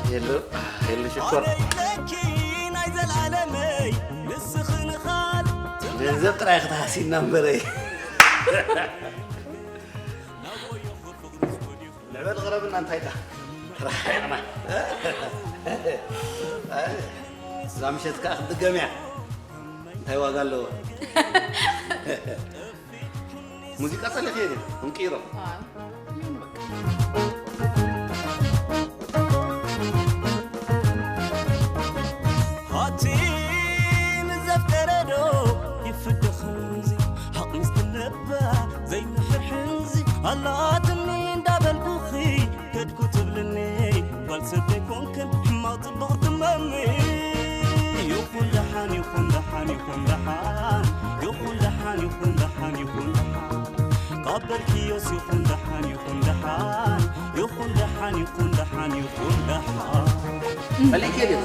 ሄሎ፣ ሄሎ ሽኮር። ኣነ ኢለኪ ናይ ዘላለመይ፣ ንስኺ ንኻል ገንዘብ ጥራይ ክትሃሲና እምበረይ። ንዕበል፣ ቅረብና፣ እንታይ ኢልካ? ርሓቕና። እዛ ምሸት ከኣ ክትድገም እያ። እንታይ ዋጋ ኣለዎ? ሙዚቃ ጸሊኽዮ ድዩ? እንቅይሮ። ሃቲ ንዘፍቀረ ዶ ይፍደ ከምዚ፣ ሓቕ ምስ ትነባ ዘይምሕር ሕንዚ፣ ኣላትኒ እንዳበልኩኺ ከድኩ ትብልኒ፣ ጓል ሰብ ዘይኮንክን ሕማቕ ጽቡቕ ትመሚ። ይኹን ደሓን፣ ይኹን ደሓን፣ ይኹን ደሓን፣ ይኹን ደሓን፣ ይኹን ደሓን፣ ይኹን ደሓን፣ ካብ በልክዮስ ይኹን ደሓን፣ ይኹን ደሓን፣ ይኹን ደሓን፣ ይኹን ደሓን፣ ይኹን ደሓን። ፈሊጥዮ ድየ?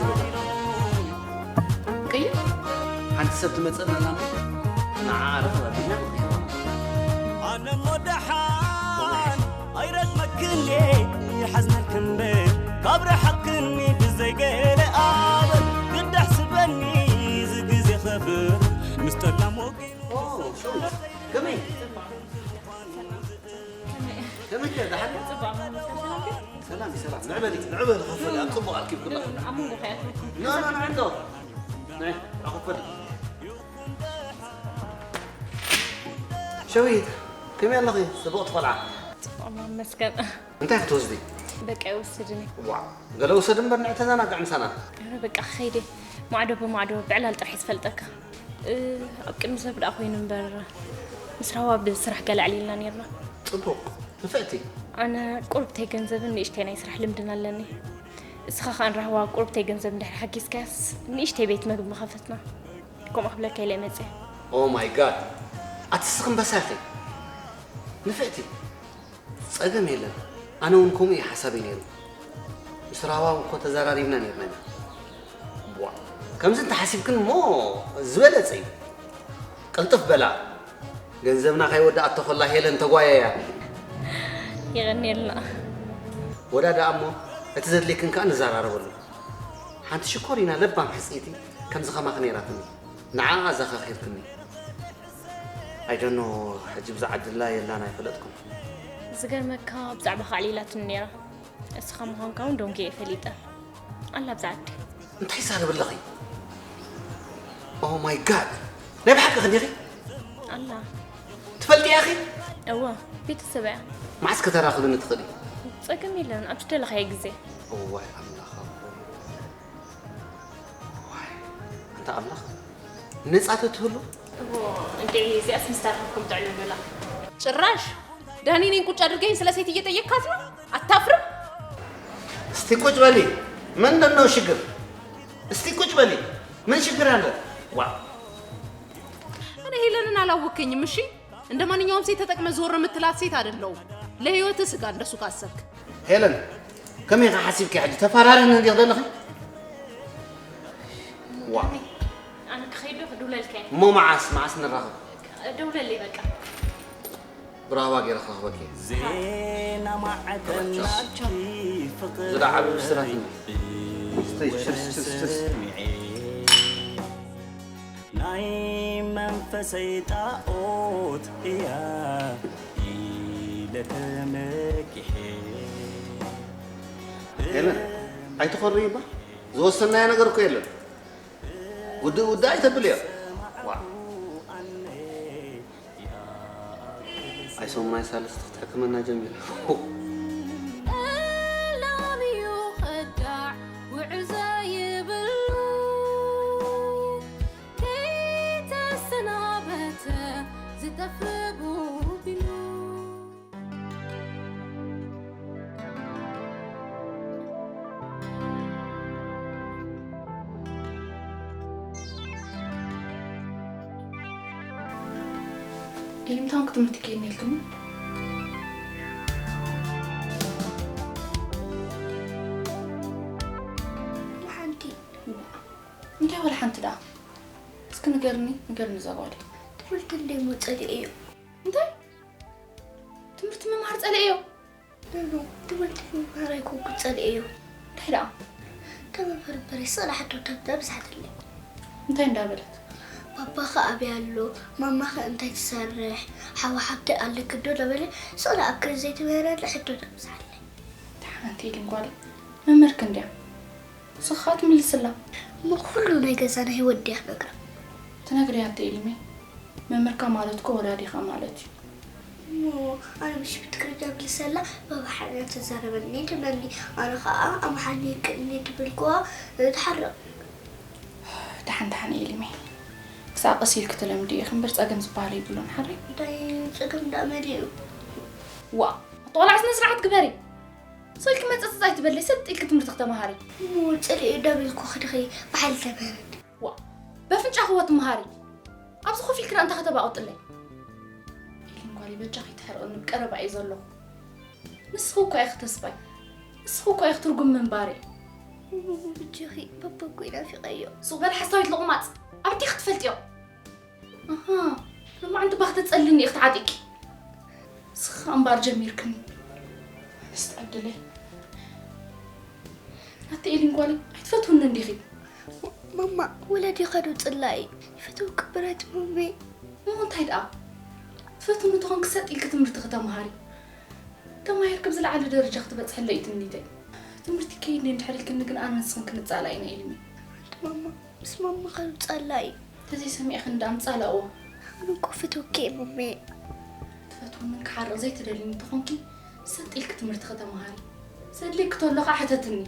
ቅይር ሓንቲ ሰብ ትመጸና ኣላ፣ ንዓ ረኸብ ኣቢልና ንቕይሮ። ኣነ እሞ ደሓን ኣይረግመክን እየ፣ ይሓዝነልክ እምበር ካብ ረሓቕክኒ ብዘይ ገለ ኣበር ግዳ ሕስበኒ፣ እዚ ግዜ ከብር ምስ ጠላም ወጊኑ። ኦ፣ ሸዊት፣ ከመይ? ከመይ ከ፣ ደሓን? ጽቡቕ፣ ሰላም፣ ሰላም። ንዕበሊ፣ ንዕበሊ፣ ክፈሊ፣ ኣብ ጽቡቕ ኣርኪብኩላ። ኣብ መንጎ ከ ኣትረኩም? ና፣ ና፣ ና፣ እንዶ። ነይ፣ ኣኽፈሊ። ሸዊት፣ ከመይ ኣለኺ? ጽቡቕቲ ቆልዓ። ጽቡቕ፣ እመስገን። እንታይ ክትወስዲ? በቃ ይወስድኒ። ዋ፣ ገለ ውሰድ እምበር፣ ንዕ ተዘናግዕ ምሳና። ኧረ በቃ ክኸይድ እየ። ማዕዶ ብማዕዶ ብዕላል ጥራሕ እየ ዝፈልጠካ። እ፣ ኣብ ቅድሚ ሰብ ደኣ ኮይኑ እምበር፣ ምስ ራህዋ ብስራሕ ገለ ኣዕሊልና ኔርና። ጽቡቕ፣ ንፍዕቲ። ኣነ ቁሩብተይ ገንዘብን ንእሽተይ ናይ ስራሕ ልምድን ኣለኒ። እስኻ ኸኣ ንራህዋ ቁሩብተይ ገንዘብ እንድሕር ሓጊዝካያስ፣ ንእሽተይ ቤት መግቢ ምኸፈትና። ከምኡ ክብለካ ኢለ እየ መጽየ። ኦ ማይ ጋድ፣ ኣቲ እስኺ እምበሳ ኢኺ። ንፍዕቲ። ጸገም የለን። ኣነ እውን ከምኡ እዩ ሓሳበይ ነይሩ። ምስ ራህዋ እውን እኮ ተዘራሪብና ነይርና ኢና። ቧ፣ ከምዚ እንተሓሲብክን እሞ ዝበለጸ እዩ። ቅልጥፍ በላ። ገንዘብና ከይወደኣቶ ከላ ሄለን ተጓየያ። የቐንየልና። ወዳ ደኣ እሞ እቲ ዘድልየክን ከኣ ንዘራረበሉ። ሓንቲ ሽኮሪና ለባም ሕጽይቲ ከምዚ ከማኺ ነይራትኒ። ንዓኣ ኣዘኻኺርክኒ። I don't know፣ ሕጂ ብዛ ዓዲ ኣላ የላን ኣይፈለጥኩን። ዝገርመካ ብዛዕባኻ ኣዕሊላትኒ ነይራ። እስኻ ምዃንካ እውን ደንጉየ እየ ፈሊጠ። ኣላ ብዛ ዓዲ። እንታይ ይዛረብ ኣለኺ? Oh my God! ናይ ብሓቂ ዲኺ? ኣላ። ትፈልጥያ ኢኺ? እወ፣ ቤተሰብ እያ። መዓስ ከተራኽብኒ ትኽእሊ? ጸገም የለን፣ ኣብ ዝደለኻዮ ግዜ። እዋይ ኣምላኽ ኣቦይ። ዋይ፣ ኣንታ ኣምላኽ፣ ነጻ ተትህሉ። እዎ፣ እንድዒ እዚኣስ ምስ ተራኸብኩም ጥዕና በላ። ጭራሽ ዳኒኔን ቁጭ አድርገኝ ስለ ሴት እየጠየቅካት ነው? አታፍርም? እስቲ ቁጭ በሊ። ምንድን ነው ችግር? እስቲ ቁጭ በሊ። ምን ችግር አለ? ዋ። እኔ ሄለንን አላወከኝም፣ እሺ? እንደ ማንኛውም ሴት ተጠቅመ ዞር የምትላት ሴት አይደለሁም። ለህይወትህ ስጋ እንደሱ ካሰብክ። ሄለን፣ ከመይ ኢኻ ሓሲብኪ ሕጂ? ተፋራርኒ እንዲኽ ዘለኺ? ዋ። ኣነ ክኸይድ ዶ ክድውለልካ እየ? እሞ መዓስ፣ መዓስ ንራኸብ? ደውለለይ በቃ። ብራህዋ ገይረ ክረኽበኪ እየ። ዜና ማዕከናት ፍቕሪ ዝዳ ዓቢ ብስራት እዩ። ስተይ፣ ችርስ፣ ችርስ፣ ችርስ። ናይ መንፈሰይ ጣኦት እያ ኢለ ተመኪሐ። ሄለን፣ ኣይትኾርይባ። ዝወሰናዮ ነገር እኮ የለን። ውድእ ውድእ ኣይተብል እያ። ዋ። ኣይ ሰሙን ኣይ ሳልስቲ ክትሕክመና ጀሚራ። ጠላም እዩ ከዳዕ ውዕዘ ይብሉ፣ ከይተሰናበተ ዝጠፍእ ቡቢሉ። ኢምታን ክትምህርቲ ከይድኒ ኢልክኒ? ሓንቲ። እንታይ ወላ ሓንቲ ደኣ? እስኪ ንገርኒ፣ ንገርኒ እዛ ጓል። ትምህርቲ እንደ ሞ ጸሊኤዮ። እንታይ? ትምህርቲ ምምሃር ጸሊኤዮ? ኖ፣ ኖ፣ ትምህርቲ ምምሃር ኣይኮንኩ ጸሊኤዮ። እንታይ ደኣ? ተመበርበሪ ስእላ ሕቶታት ኣብዝሓትለይ። እንታይ እንዳበለት? ባባኸ ኣበይ ኣሎ? ማማኸ እንታይ ትሰርሕ? ሓዋ ሓብቲ ኣለኪ ዶ? ዳበለ ስእላ ኣብ ክሪ ዘይትምህረለ ሕቶታት ኣብዝሓለይ። ሓንቲ ኢድን ጓል መምህርክ እንድያ። ንስኻ ትምልስላ። እሞ ኩሉ ናይ ገዛና ህይወት ድያ ክነግራ? ትነግርያ እንተ ኢልሚ። መምህርካ ማለት እኮ ወላዲኻ ማለት እዩ። እሞ ኣነ ምሽ ብትግርኛ ምልሰላ ብኣምሓርኛ ተዛረበኒ ትብለኒ። ኣነ ኸኣ ኣምሓርኛ ይክእልኒ ትብልክዋ ትሓርቕ። ደሓን ደሓን ኢልሚ። ክሳዕ ቀስ ኢልክ ትለምዲ ኢኺ እምበር ጸገም ዝበሃል የብሉን ሓረይ። እንታይ ጸገም ደኣ መሊኡ? ዋ፣ ኣቶ ቆልዓ ስነ ስርዓት ግበሪ። ስልኪ መጸጸጽ ኣይትበለይ፣ ሰጥ ኢልኪ ትምህርቲ ክተመሃሪ። እሞ ጽልኢ ዶ ቢልኩ ክድኺ ብሓይሊ ተምህሪ። ዋ፣ በፍንጫ ክወት መሃሪ። ኣብዚ ኮፍ ኢልክና እንታ ከተባቑጥለይ። ኢልን ጓለይ በጃኺ ትሕርቕኒ ብቀረባ እየ ዘለኹ። ንስኺ እኮ ኢኺ ተስፋይ። ንስኺ እኮ ኢኺ ትርጉም ምንባረይ። እሞ በጃኺ በበጎ ናፊቐዮ። ሱቕ በል ሓሳዊት ለቑማጽ። ኣበይ ክትፈልጥዮ? ኣሃ፣ ሎማዓንቲ ባኽ ተጸልኒ ኢኺ ተዓጢቂ። ንስኺ እምባር ጀሚርክኒ። ኣነስ ዕድለይ። ኣቲ ኤሊን ጓለይ፣ ኣይትፈትውኒ እንዲኺ? ማማ፣ ወለዲ ኸዶ ጽላኢ። ይፈትውኪ ብረት ማሜ። እሞ እንታይ ደኣ? ትፈትውኒ ተኾንኪ ሰጥ ኢልኪ ትምህርቲ ክተምሃሪ። ተማሂርኪ ብዝለዓለ ደረጃ ክትበጽሒ ለይቲ ምኒተይ። ትምህርቲ ከይድ እንድሕር ኢልክኒ ግን ኣነ ንስኽን ክንጻላእ ኢና ኢልኒ። ማማ፣ ምስ ማማ ኸዶ ጸላኢ። ተዘይሰሚዕክኒ ደኣ ምጻላእዎ። ኣነ እኮ ፈትወኪ እየ ማሜ። ትፈትውንን ክሓርቕ ዘይትደልይን እንተኾንኪ፣ ሰጥ ኢልኪ ትምህርቲ ከተምሃሪ። ዘድልየኪ ተሎ ኸዓ ሕተትኒ።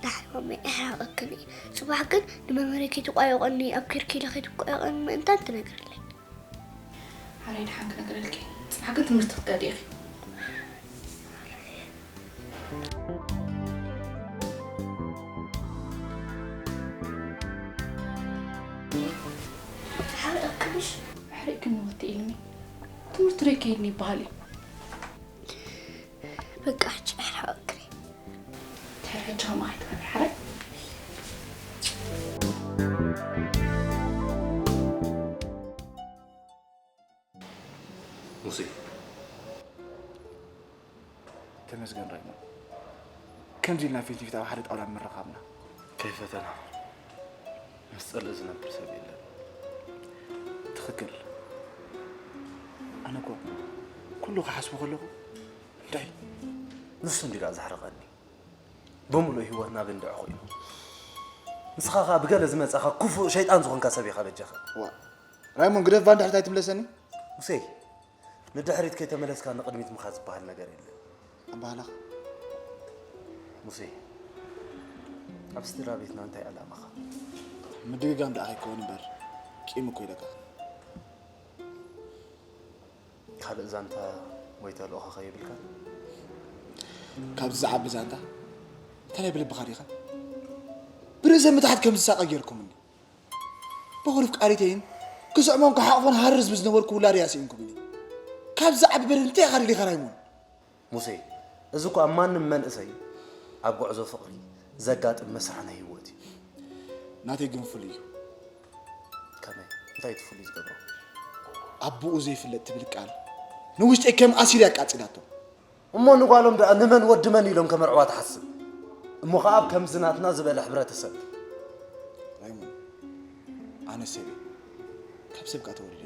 ዳሕሪ ማሜ፣ ኣይሕረቐክን እየ። ጽባሕ ግን ንመምህረይ ከይትቋየቖኒ፣ ኣብ ኪርኪለ ከይትቋየቖኒ ምእንታን ትነግርለይ። ሓራይ ደሓን ክነግረልኪ። ጽባሕ ግን ትምህርቲ ክትከዲ ኢኺ። ሓረቕክንሽ? ኣሕሪቕክኒ ወዲ ኢልሚ። ትምህርቲ ዶ ኣይከይድን ይበሃል እዩ? በቃ ሕጂ ኣይርሓቐክን። ድሕሪ ሕጂ ከምኡ ኣይትገብሪ ሓራይ። ሙሴ። ተመስገን ራይሞን። ከምዚ ኢልና ፊት ንፊት ኣብ ሓደ ጣውላ ምርኻብና። ከይፈተና ምስ ጸልእ ዝነብር ሰብ የለን። ትኽክል። ኣነ እኮ ኩሉ ክሓስቦ ከለኹ እንታይ ንሱ እንዲ ደኣ ዘሕርቐኒ። ብምሉእ ህይወትና ብእንድዒ ኮይኑ። ንስኻ ኸኣ ብገለ ዝመጻኻ ክፉእ ሸይጣን ዝኾንካ ሰብ ኢኻ በጃኻ። ዋ፣ ራይሞን ግደፍ፣ ባንዳ ሕርታይ ትምለሰኒ። ሙሴ፣ ንድሕሪት ከይተመለስካ ንቕድሚት ምኻድ ዝበሃል ነገር የለን። ኣባህላኻ። ሙሴ፣ ኣብ ስድራ ቤትና እንታይ ዕላማኻ? ምድግጋም ደኣ ከይከውን እምበር፣ ቂም እኮ ኢለካ። ካልእ ዛንታ ወይ ተልእኾ ከየብልካ? ካብዚ ዝዓቢ ዛንታ እንታይ ናይ ብልብኻ ዲኻ? ብርእሰ ምትሓት ከም ዝሳቐ ጌርኩምኒ። በኹሪ ፍቃሪተይን ክስዕሞን ክሓቕፎን ሃርር ዝብል ዝነበርኩ ውላደይ ኣስኢንኩምኒ። ካብዚ ዝዓቢ በደል እንታይ ኢኻ ደሊኻ ራይሞን? ሙሴ፣ እዚ እኮ ኣብ ማንም መንእሰይ ኣብ ጉዕዞ ፍቕሪ ዘጋጥም መስርሕ ናይ ህይወት እዩ። ናተይ ግን ፍሉይ እዩ። ከመይ? እንታይ እቲ ፍሉይ ዝገብሮ? ኣቦኡ ዘይፍለጥ ትብል ቃል ንውሽጠይ ከም ኣሲድ ኣቃጺላቶ። እሞ ንጓሎም ደኣ ንመን ወዲ መን ኢሎም ከመርዕዋ ትሓስብ? እሞ ኸኣ ኣብ ከምዚ ናትና ዝበለ ሕብረተሰብ። ራይሞን፣ ኣነ ሰብ እየ። ካብ ሰብ እካ ተወሊደ።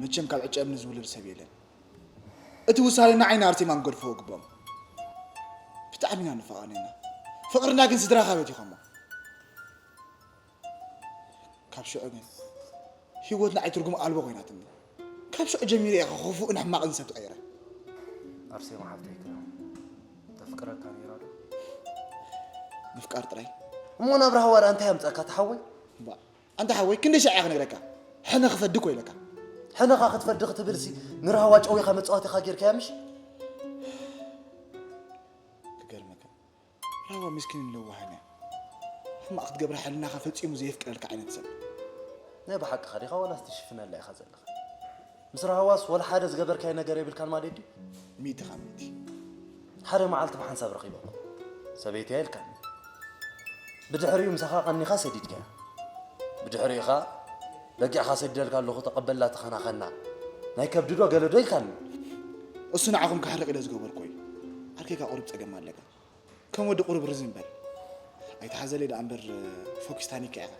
መቸም ካብ ዕጨ እምኒ ዝውለድ ሰብ የለን። እቲ ውሳኔ ንዓይ ንኣርሴማ ክንገድፎ ግብኦም። ብጣዕሚ ኢና ንፋቐር ኔርና። ፍቕርና ግን ስድራኻ በቲኾሞ። ካብ ሽዑ ግን ህይወት ንዓይ ትርጉም ኣልቦ ኮይናትኒ። ካብ ሽዑ ጀሚረ እየ ክፉእን ሕማቕን ሰብ ተቐይረ። ኣርሴማ ሓፍተይ ከ ተፍቅረካ ነይራ ዶ? ምፍቃር ጥራይ። እሞ ናብ ራህዋ ደኣ እንታይ ኣምጸእካ ተሓወይ? እባ፣ ኣንታ ሓወይ፣ ክንደይ ሻዕ እየ ክነግረካ? ሕነ ክፈዲ እኮ ኢለካ። ሕነኻ ክትፈዲ ክትብልሲ ንራህዋ ጨዊኻ መጻወቲኻ ጌርካያ ምሽ? ክገርመካ፣ ራህዋ ምስኪንን ለዋህን እያ። ሕማቕ ክትገብራ ሕልናኻ ፈጺሙ ዘየፍቅረልካ ዓይነት ሰብ። ናይ ብሓቅኻ ዲኻ ዋላስ ትሽፍነላ ኢኻ ዘለኻ? ምስ ራህዋስ ወላ ሓደ ዝገበርካዮ ነገር የብልካን ማለት ድዩ? ሚእቲ ካብ ሚእቲ። ሓደ መዓልቲ ብሓንሳብ ረኺበኩም። ሰበይተያ ኢልካኒ። ብድሕሪኡ ምሳኻ ቀኒኻ ሰዲድካያ። ብድሕሪኡ ኸኣ በጊዕኻ ሰዲደልካ ኣለኹ ተቐበላ ተኸናኸና። ናይ ከብዲ ዶ ገለ ዶ ኢልካኒ? እሱ ንዓኹም ከሕርቕ ኢለ ዝገበርኩ እዩ። ዓርከይ ከኣ ቁሩብ ጸገም ኣለካ። ከም ወዲ ቁሩብ ርዝን በል። ኣይትሓዘለይ ደኣ እምበር፣ ፎኪስ ታኒካ ኢኻ።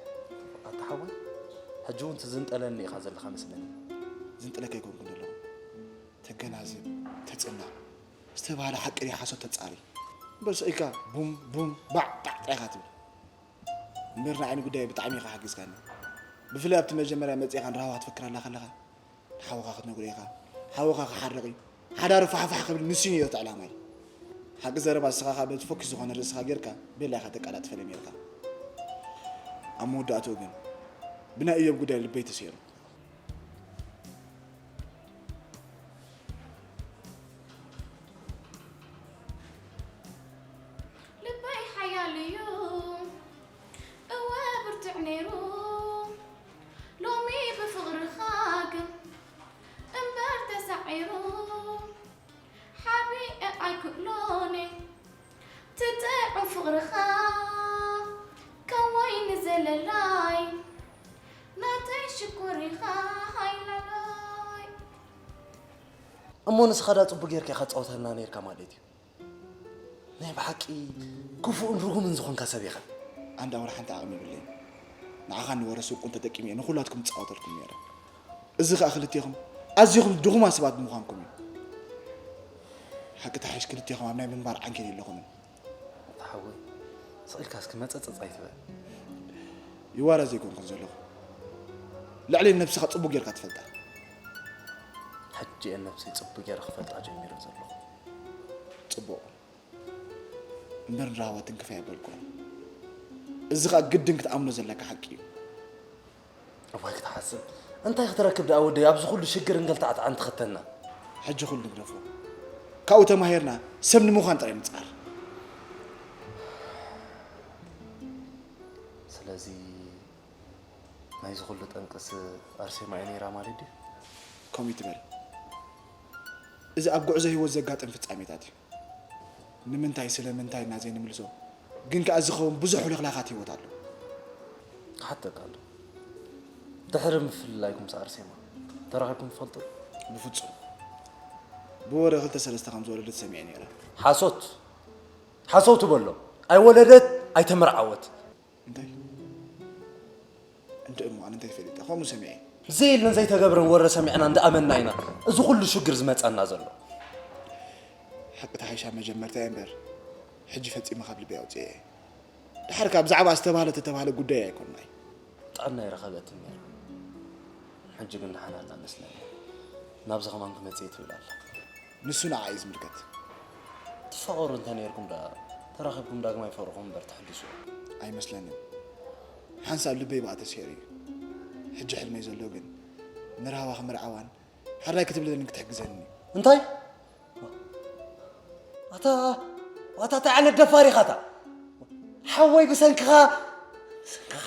ኣታ ሓወይ፣ ሕጂ እውን ትዝንጠለኒ ኢኻ ዘለኻ መስለኒ። ዝንጥለካ ኣይኮንኩን ዘለኹ። ተገናዝብ፣ ተጽናዕ። ዝተባህለ ሓቂ ድዩ ሓሶት ተጻሪ። እምበር ስቕ ኢልካ ቡም ቡም ባዕ ባዕ ጥራይ ኢኻ ትብል። እምበር ንዓይ ንጉዳይ ብጣዕሚ ኢኻ ሓጊዝካኒ። ብፍላይ ኣብቲ መጀመርያ መጺእካ ንራህዋ ክትፈክረላ ከለኻ፣ ንሓውኻ ክትነግሮ ኢኻ። ሓውኻ ክሓርቕ እዩ። ሓዳሩ ፋሕፋሕ ክብል ንሱ እዩ እቲ ዕላማይ። ሓቂ ዘረባ ንስኻ ከኣ በቲ ፎኪስ ዝኾነ ርእስኻ ጌርካ ቤላ ኢኻ ተቀላጥፈለይ ኔርካ። ኣብ መወዳእትኡ ግን ብናይ እዮብ ጉዳይ ልበይ ተሰይሩ። ልበይ ሓያል እዩ እወ ብርቱዕ ነይሩ ሎሚ ብፍቕርኻ ግን እምበር ተሳዒሩ ሓቢእ ኣይክእሎን እየ ትጥዑም ፍቕርኻ ከም ወይኒ ዘለላይ ናተይ ሽኮር ኢኻ ሃይላላይ እሞ ንስኻ ዳ ጽቡቅ ጌርካ ኢኻ ትጻወተልና ነይርካ ማለት እዩ። ናይ ብሓቂ ክፉእን ርጉምን ዝኾንካ ሰብ ኢኻ። ኣንዳ ወላ ሓንቲ ዓቕሚ የብለይን። ንዓኻን ንወረ ስንቁን ተጠቂመ እየ ንኹላትኩም ዝጻወተልኩም ነይረ። እዚ ኸኣ ክልቴኹም ኣዚኹም ድኹማት ሰባት ብምዃንኩም እዩ። ሓቂ ተሓይሽ ክልቴኹም ኣብ ናይ ምንባር ዓንኬል የለኹምን። ኣታ ሓወይ፣ ስቕ ኢልካ እስኪ መጸጸጽ ኣይትበል። ይዋረ ዘይኮንኩን ዘለኹ። ልዕሊ ነብስኻ ጽቡቕ ጌርካ ትፈልጣ። ሕጂ እየ ነብሰይ ጽቡቕ ጌረ ክፈልጣ ጀሚረ ዘለኹ። ጽቡቕ። እምበር ንራህዋ ትንክፍ ኣየበልኩን። እዚ ኸኣ ግድን ክትኣምኖ ዘለካ ሓቂ እዩ። እዋይ ክትሓስብ እንታይ ክትረክብ ደኣ ወደይ ኣብዚ ኩሉ ሽግር እንገልታዕታዕ እንትኸተና። ሕጂ ኩሉ ንግደፎ። ካብኡ ተማሂርና ሰብ ንምዃን ጥራይ ንጽዓር። ስለዚ ናይዚ ኩሉ ጠንቅስ ኣርሴማ እያ ነይራ ማለት ድዩ? ከምኡ ይትበል። እዚ ኣብ ጉዕዞ ህይወት ዘጋጥም ፍጻሜታት እዩ። ንምንታይ ስለምንታይ እና ዘይንምልሶ ግን ከኣ ዝኸውን ብዙሕ ውልኽላኻት ህይወት ኣሎ። ክሓተካ ኣሎ። ድሕሪ ምፍልላይኩም ምስ ኣርሴማ ተራኺብኩም ትፈልጡ? ብፍጹም። ብወረ ክልተ ሰለስተ ከም ዝወለደት ሰሚዐ ነይረ። ሓሶት ሓሰውቲ በሎ ኣይወለደት ኣይተመርዓወት እንታይ እንተ እሞ ኣነ እንታይ ፈሊጠ ከምኡ ሰሚዐ ዘየለን ዘይተገብረን ወረ ሰሚዕና እንዳኣመንና ኢና እዚ ኩሉ ሽግር ዝመፀና ዘሎ ሓቂ ተሓይሻ መጀመርታ እየ እምበር ሕጂ ፈፂመ ካብ ልበይ ኣውፅኤ እየ ድሓር ካብ ብዛዕባ ዝተባህለ ተተባህለ ጉዳይ ኣይኮንናይ ጥዕና ይረኸበትን ነይራ ሕጂ ግን ደሓን ኣላ መስለኒ ናብዚ ከማን ክመፅእ ትብል ኣላ ንሱ ንዓ እዩ ዝምልከት። ትፋቐሩ እንተ ነይርኩም ደኣ ተራኺብኩም ዳግማይ ፍቕርኹም እምበር ትሕድስዎ። ኣይመስለንን። ሓንሳብ ልበይ ብኣ ተሰይሩ እዩ። ሕጂ ሕልመይ ዘሎ ግን ንራህዋ ክምርዓዋን ሕራይ ክትብለንን ክትሕግዘንን እዩ። እንታይ? ኣታ ኣታ እንታይ ዓይነት ደፋር ኢኻ ኣታ? ሓወይ ብሰንክኻ ብሰንክኻ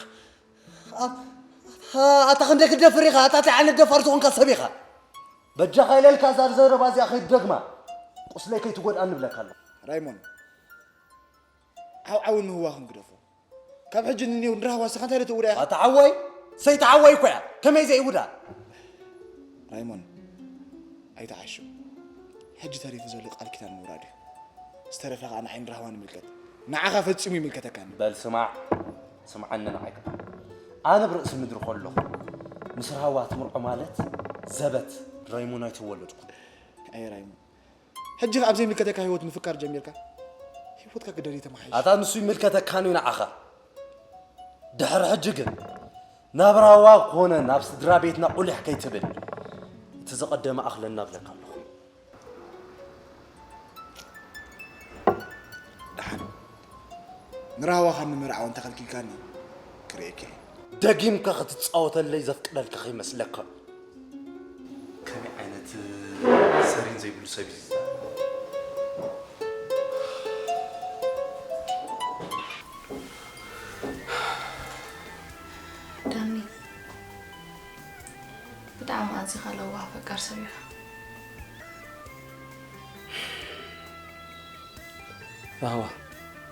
ኣታ ክንደይ ክትደፍር ኢኻ ኣታ እንታይ ዓይነት ደፋር ዝኾንካ ሰብ ኢኻ በጃኻ ኢለልካ እዛ ዘረባ እዚኣ ከይትደግማ ቁስለይ ከይትጎድኣኒ እብለካ ኣለኹ ራይሞን ዓውዓውን ምህዋኽን ግደፎ ካብ ሕጂ ንኒው ንራህዋ ስኻ እንታይ ዶ ትውዳ ኢኻ ኣታ ዓወይ ሰይቲ ዓወይ እኮ እያ ከመይ ዘይውዳ ራይሞን ኣይትዓሹ ሕጂ ተሪፉ ዘሎ ቃል ኪዳን ምውራድ እዩ ዝተረፈ ከዓ ንዓይ ንራህዋ ንምልከት ንዓኻ ፈጺሙ ይምልከተካን በል ስማዕ ስምዓኒ ንዓይ ከዓ ኣነ ብርእሲ ምድሪ ከለኹ ምስ ራህዋ ትምርዖ ማለት ዘበት ራይሞን ኣይተወለድኩን ኣየ ራይሞን ሕጂ ከዓ ኣብ ዘይምልከተካ ህይወት ምፍካር ጀሚርካ ህይወትካ ግደል ተመሓይሽ ኣታ ንሱ ይምልከተካን እዩ ንዓኻ ድሕሪ ሕጂ ግን ናብ ራህዋ ኮነ ናብ ስድራ ቤትና ቁሊሕ ከይትብል እቲ ዝቐደመ ኣኽለና እብለካ ኣለኹ ደሓን ንራህዋ ካብ ምምርዓው እንተኸልኪልካኒ ክርእየኪ እየ ደጊምካ ክትፃወተለይ ዘፍቅደልካ ከይመስለካ ከመይ ዓይነት ሰሪን ዘይብሉ ሰብ እዩ ዳኒ ብጣዕሚ ኣዚኻ ለዋህ ፈቃር ሰብ ኢኻ ራህዋ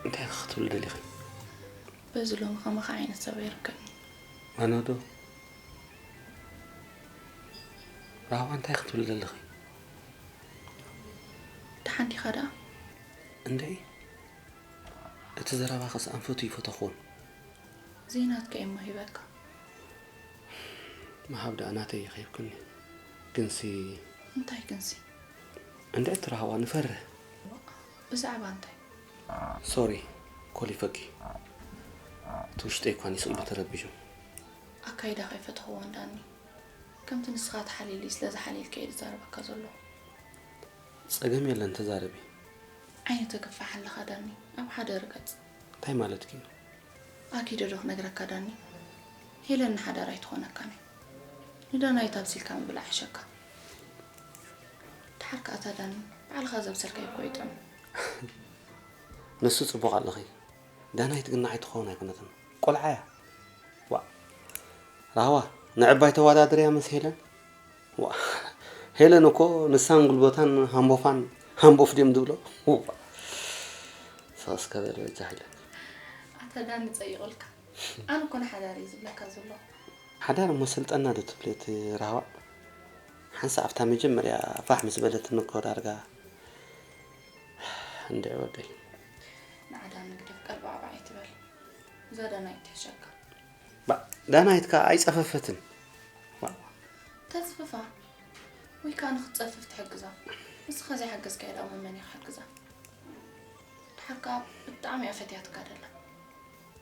እንታይ ኢኺ ክትብሊ ደሊኺ በዚ ሎሚ ከማኻ ዓይነት ሰብ ኣይርከብን ኣነ ዶ ራህዋ እንታይ ክትብሊ ደሊኺ ደሓን ዲኻ ደኣ እንደይ እቲ ዘረባኸስ ኣንፈቱ ይፈተኹን። ዘይናትካ እሞ ሂበካ። ምሃብ ደኣ ናተይ ይኸይብክኒ። ግንሲ እንታይ ግንሲ? እንድዒ ትራህዋ ንፈርህ። ብዛዕባ እንታይ? ሶሪ፣ ኮሊፈኪ። እቲ ውሽጠይ እኳ ንስቕ ኢሉ ተረቢሹ። ኣካይዳ ከይፈተኽዎ እንዳኒ። ከምቲ ንስኻ ተሓሊሊ ስለ ዝሓሊልከ እየ ዝዛረበካ ዘለኹ። ጸገም የለን፣ ተዛረቢ። ዓይኒ ተገፋሕ ኣለኻ ዳኒ፣ ኣብ ሓደ ርገጽ። እንታይ ማለትኪ? ኣኪደ ዶ ክነግረካ ዳኒ? ሄለን ንሓዳር ኣይትኾነካን እያ። ንዳናይት ኣብሲልካ ምብላዕ ይሕሸካ። ድሓር ከኣ እታ ዳኒ፣ ባዕልኻ ዘብሰልካዮ እኮ ይጥዕም። ንሱ ጽቡቕ ኣለኺ። ዳናይት ግን ንዓይ ትኸውን ኣይኮነትን። ቆልዓ እያ። ዋ። ራህዋ፣ ንዕባይ ተወዳድርያ ምስ ሄለን? ዋ። ሄለን እኮ ንሳን ጉልበታን ሃምቦፋን ሃምቦፍ ድዮም ዝብሎ? ዋ። ሰስከ በል በጃ ሄለን። ኣታ ዳኒ ጸይቑልካ። ኣነ እኮ ንሓዳር እየ ዝብለካ ዘለኹ። ሓዳር እሞ ሰልጠና ዶ ትብሊ እቲ ራህዋ? ሓንሳእ ኣብታ መጀመርያ ፋሕ ምስ በለትኒ እኮ ዳርጋ እንድዒ ወደይ። ንዓ ዳኒ ግደፍ ቀልባዕባዕ ኣይትበል። እዛ ዳናይት ትሕሸካ። ባ-፣ ዳናይት ከኣ ኣይጸፈፈትን። ዋ። ተጽፍፋ ወይ ከኣ ንኽትጸፍፍ ትሕግዛ። ንስኻ ዘይሓገዝካያ ደኣ መመን እዩ ክሕግዛ? ድሓር ከኣ ብጣዕሚ እያ ፈትያትካ ደላ።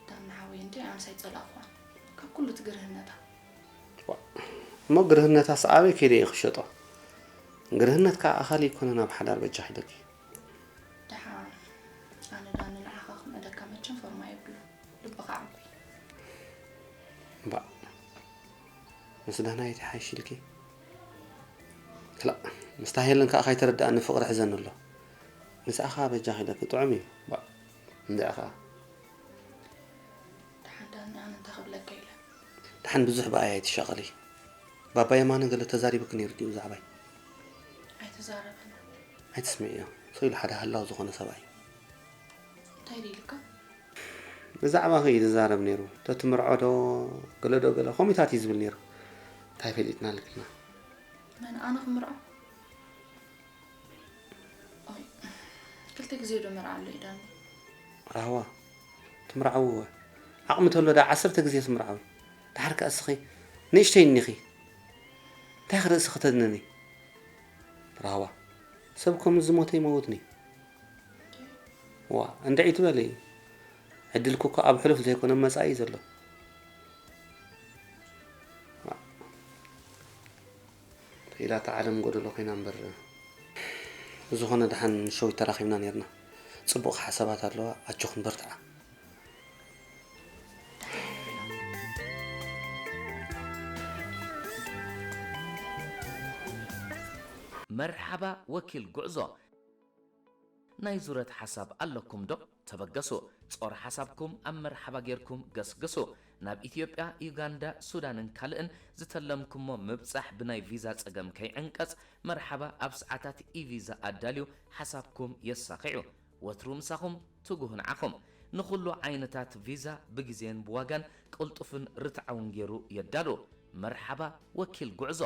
ዳኒ ሓወይ እንድዒ ኣነስ ኣይጸላእኽዋን። ካብ ኩሉ እቲ ግርህነታ። ዋ፣ እሞ ግርህነታስ ኣበይ ከይደ እየ ክሸጦ? ግርህነት ከኣ ኣኻሊ ኣይኮነን ኣብ ሓዳር በጃኺ ኢለኪ። ደሓን፣ ኣነ ዳኒ ንዓኻ ክምዕደካ መቸም ፎርማ የብሉን። ልብኻ ዓቢ። እምባእ፣ ምስ ዳናይት ይሓይሽ ኢልኪ? ክላእ፣ ምስታ ሄለን ከኣ ከይተረድኣኒ ፍቕሪ ሕዘኒ ኣሎ። ምስኣ ከኣ በጃኺ ኢለኪ ጥዑም እዩ። እምባእ፣ እንድዒ ከኣ። ደሓን ዳኒ፣ ኣነ እንታይ ክብለካ ኢለ? ደሓን ብዙሕ ብኣይ ኣይትሻቐሊ። ባባ የማነ ገለ ተዛሪቡኪ ነይሩ ድዩ ብዛዕባይ? ኣይተዛረበን። ኣይትስምዕዮ። ስቕ ኢሉ ሓደ ሃላው ዝኾነ ሰብኣይ። እንታይ ኢሉ ኢልካ? ብዛዕባኺ እዩ ዝዛረብ ነይሩ። ተትምርዖ ዶ ገለ ዶ ገለ ከምኡታት እዩ ዝብል ነይሩ። እንታይ ፈሊጥና ልክልና? መን ኣነ ክምርዖ? ኦይ፣ ክልተ ግዜ ዶ መርዓ ኣሎ እዩ ዳኒ? ራህዋ፣ ትምርዓዊ እወ። ዓቕሚ ተሎ ደኣ ዓሰርተ ግዜ ትምርዓዊ። ደሓር ከኣ እስኺ ንእሽተይ እኒኺ። እንታይ ርእስኺ ተድንኒ? ራህዋ፣ ሰብ ከምዚ ዝሞተ ይመውትኒ። ዋ፣ እንድዒ ትበሊ። ዕድልኪ እኮ ኣብ ሕሉፍ ዘይኮነ መጻኢ እዩ ዘሎ። ዋ። ኢላ እታ ዓለም ጎደሎ ኮይና እምበር። ብዝኾነ ደሓን ሸዊት ተራኺብና ነይርና። ጽቡቕ ሓሳባት ኣለዋ፣ ኣጆኽን በርትዓ። መርሓባ ወኪል ጉዕዞ። ናይ ዙረት ሓሳብ ኣለኩም ዶ? ተበገሱ። ጾር ሓሳብኩም ኣብ መርሓባ ጌርኩም ገስግሱ። ናብ ኢትዮጵያ፣ ዩጋንዳ፣ ሱዳንን ካልእን ዝተለምኩሞ ምብጻሕ ብናይ ቪዛ ጸገም ከይዕንቀጽ፣ መርሓባ ኣብ ሰዓታት ኢቪዛ ኣዳልዩ ሓሳብኩም የሳኺዑ። ወትሩ ምሳኹም ትጉህ ንዓኹም። ንኹሉ ዓይነታት ቪዛ ብግዜን ብዋጋን ቅልጡፍን ርትዓውን ጌሩ የዳሉ። መርሓባ ወኪል ጉዕዞ።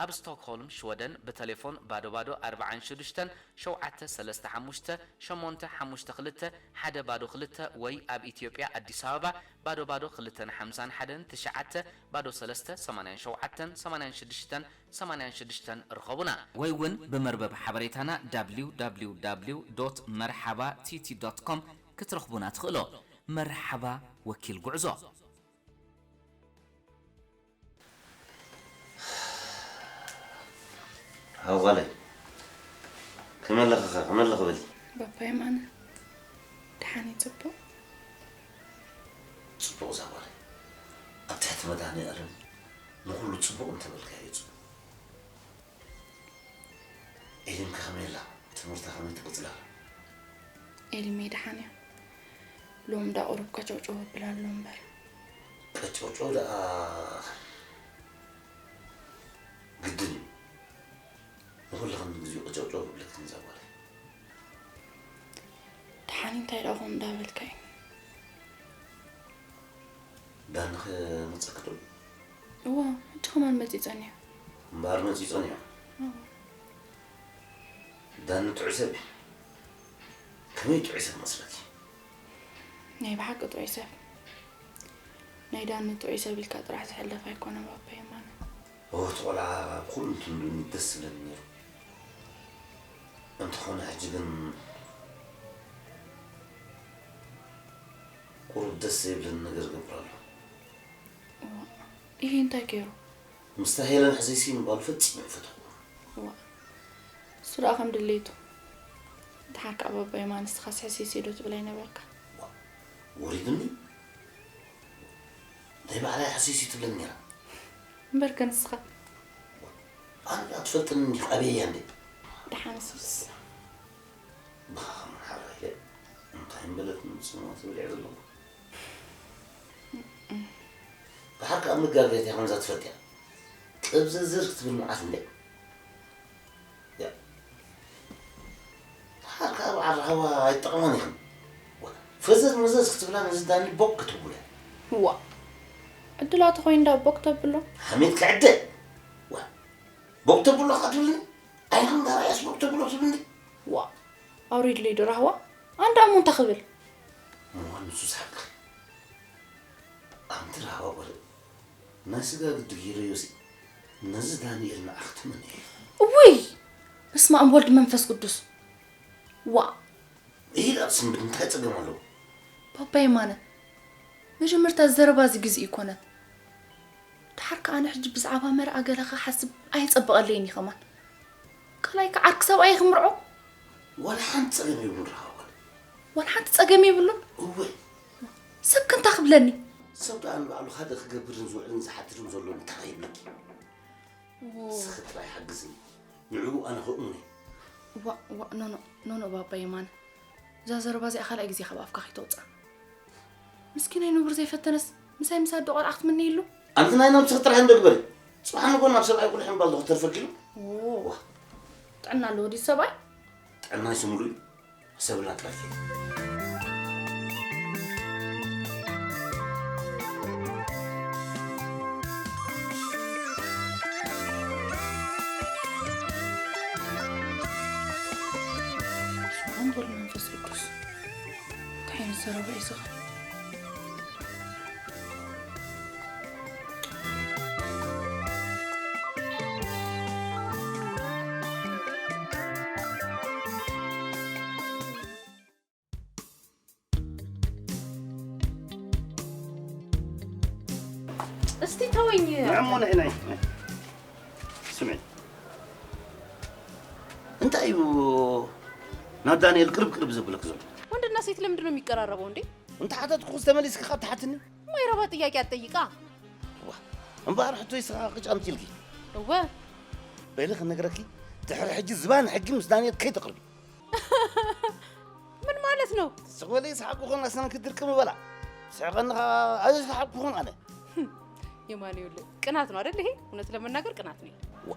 ኣብ ስቶክሆልም ሽወደን ብተሌፎን ባዶ ባዶ ኣርብዓን ሽዱሽተን ሸውዓተ ሰለስተ ሓሙሽተ ሸሞንተ ሓሙሽተ ክልተ ሓደ ባዶ ክልተ ወይ ኣብ ኢትዮጵያ ኣዲስ ኣበባ ባዶ ባዶ ክልተን ሓምሳን ሓደን ትሽዓተ ባዶ ሰለስተ ሰማንያን ሸውዓተን ሰማንያን ሽዱሽተን ሰማንያን ሽዱሽተን ርኸቡና። ወይ እውን ብመርበብ ሓበሬታና www.merxaba.tt ክትረኽቡና ትኽእሉ። መርሓባ ወኪል ጉዕዞ። ሃው ጓለይ፣ ከመይ ኣለኺ ኸ? ከመይ ኣለኺ በሊ። ባባ የማነ፣ ደሓን እዩ ጽቡቕ? ጽቡቕ እዛ ጓለይ። ኣብ ትሕቲ መድሃኔ ኣለም ንኹሉ ጽቡቕ እንተበልካዮ እዩ ጽቡቕ። ኤሊም ከ ከመይ ኣላ? ትምህርታ ከመይ ትቕጽል ኣላ? ኤሊመይ ደሓን እያ። ሎሚ እንዳ ቁሩብ ቀጨውጨው ኣብል ኣሎ እምበር። ቀጨውጨው ደኣ ግድን እዩ። ንኹሉ ከም ግዜኡ ቀጨውጨው ክብለክን እዛ ጓለይ። ደሓን እንታይ ደኣ ከምኡ እንዳበልካ እዩ? ዳኒ ክመጸኪ ዶ? እዋ፣ ሕጂ ከማን መጺኡ ጸኒሑ። እምበኣር መጺኡ ጸኒሑ? እዋ። ዳኒ ጥዑይ ሰብ እዩ። ከመይ ጥዑይ ሰብ መስለኪ? ናይ ብሓቂ ጥዑይ ሰብ። ናይ ዳኒ ጥዑይ ሰብ ኢልካ ጥራሕ ዝሕለፍ ኣይኮነ ባባ የማነ። ኦቲ ቆልዓ ብኩሉ እንትንዱኒ ደስ ዝብለኒ ነይሩ። እንተኾነ ሕጂ ግን ቁሩብ ደስ ዘይብለኒ ነገር ይገብር ኣሎ። እዋ፣ ይሄ እንታይ ገይሩ? ምስታ ሄለን ሕሰይሲ ምባሉ ፈጺሙ ይፈትዎ። እዋ፣ እሱ ደኣ ከም ድሌቱ። ደሓር ከኣ ባባ የማነ ንስኻስ ሕሰይሲ ዶ ትብል ኣይነበርካ? ወሪዱኒ? ናይ ባዕላይ ሕሰይሲ ትብለኒ ነይራ። እምበርከ ንስኻ? ኣነ ደኣ ትፈልጥኒ እንዲኻ ኣበይ እያ እንዴ? ደሓን ሱስ። ብኻ ኸምን ሓራ ኢለ እንታይ እምበለት ምጽማ ትብል እያ ዘለኹ። ደሓር ከኣ መጋርገት እያ ከምዛ ትፈልጥ እያ። ቅብዝዝር ክትብል መዓት እንዴ? ያ። ደሓር ከኣ በዓል ራህዋ ኣይትጠቕማን ኢኽን። ፈዘዝ መዘዝ ክትብላ ነዚ ዳኒ ቦክ ክትብሎ። ዋ። ዕድላቱ ኮይኑ እንዳ ቦክ ተብሎ። ሓሜት ክዕደ። ዋ። ቦክ ተብሎ ከኣ ትብልኒ? ኣይኽን ጋር ያስ ቦክ ተብሎ ትብልኒ? ዋ። ኣውሪድለይ ዶ ራህዋ? ኣንዳ እሞ እንታይ ክብል? እሞ ንሱ ዝሓቅር። ኣንቲ ራህዋ ወረ ናይ ስጋ ግዲ ገይረዮሲ ነዚ ዳንኤል ንዓኺ ትምንየ። እውይ! በስመ ኣብ ወልድ መንፈስ ቅዱስ። ዋ! ኢላ ትስንብድ እንታይ ጸገም ኣለዎ? ባባ የማነ፣ መጀመርታ ዘረባ እዚ ግዜ ኣይኮነን። ደሓር ከኣ ኣነ ሕጂ ብዛዕባ መርዓ ገለ ክሓስብ ኣይጸበቐለይን እዩ ከማን። ካልኣይ ከ ዓርኪ ሰብኣይ ክምርዖ? ዋላ ሓንቲ ጸገም የብሉን ራህዋ ጓል። ዋላ ሓንቲ ጸገም የብሉን? እወ። ሰብ ከ እንታይ ክብለኒ? ሰብ ደኣ ንባዕሉ ካልእ ክገብርን ዝውዕልን ዝሓድርን ዘሎ እንታይ ይብለኪ? ዎ። ንስኺ ጥራይ ሓግዝኒ። ንዕኡ ኣነ ክእምኖ እየ። ዋ፣ ዋ፣ ኖ፣ ኖ፣ ኖ፣ ኖ፣ ባባ የማነ። እዛ ዘረባ እዚኣ ካልኣይ ግዜ ካብ ኣፍካ ከይተውፅኣ። ምስኪናይ ንቡር ዘይፈተነስ ምሳይ ምስ ኣደ ቆልዓ ክትምነየሉ? ኣንቲ ናይ ነብስኺ ጥራሕ እንዶ ግበሪ። ጽባሕ ንጎ ናብ ሰብኣይ ቁልሕ ምባል ዶ ክተርፈኪ ኢሉ? ዎ። ዋ። ጥዕና ኣለዎ ድዩ ሰብኣይ? ጥዕና ይስምሉ እዩ። ሰብና ጥራሕ እዩ። ስብሓን ወልድ መንፈስ ቅዱስ። እንታይ ዓይነት ዘረባ እዩ እዚ ኸ? እስቲ ተወኝ። ንዕሞ ንዒ ናይ፣ ናይ። ስምዒ። እንታይ እዩ ናብ ዳንኤል ቅርብ ቅርብ ዘብለክ ዘሎ? ወንድና ሴት ለምንድን ነው የሚቀራረበው እንዴ? እንተ ሓተትኩ ተመሊስኪ ካብ ትሓትኒ? ማይረባ ጥያቄ አትጠይቃ። ዋ፣ እምበኣር ሕቶይ ስኻ ቅጫምቲ ኢልኪ። እወ። በሊ ክነግረኪ፣ ድሕሪ ሕጂ ዝባን ሕጊ ምስ ዳንኤል ከይተቕርቢ። ምን ማለት ነው? ስቕ በሊ፣ ሰሓቅኩ ኾን ኣስናንኪ ድርቅም በላ። ስሕቐኒ ኸዓ፣ ኣይ ሰሓቅኩ ኾን ኣነ። የማነ ይኸውልህ፣ ቅናት ነው አይደል ይሄ? እውነት ለመናገር ቅናት ነው። ዋ፣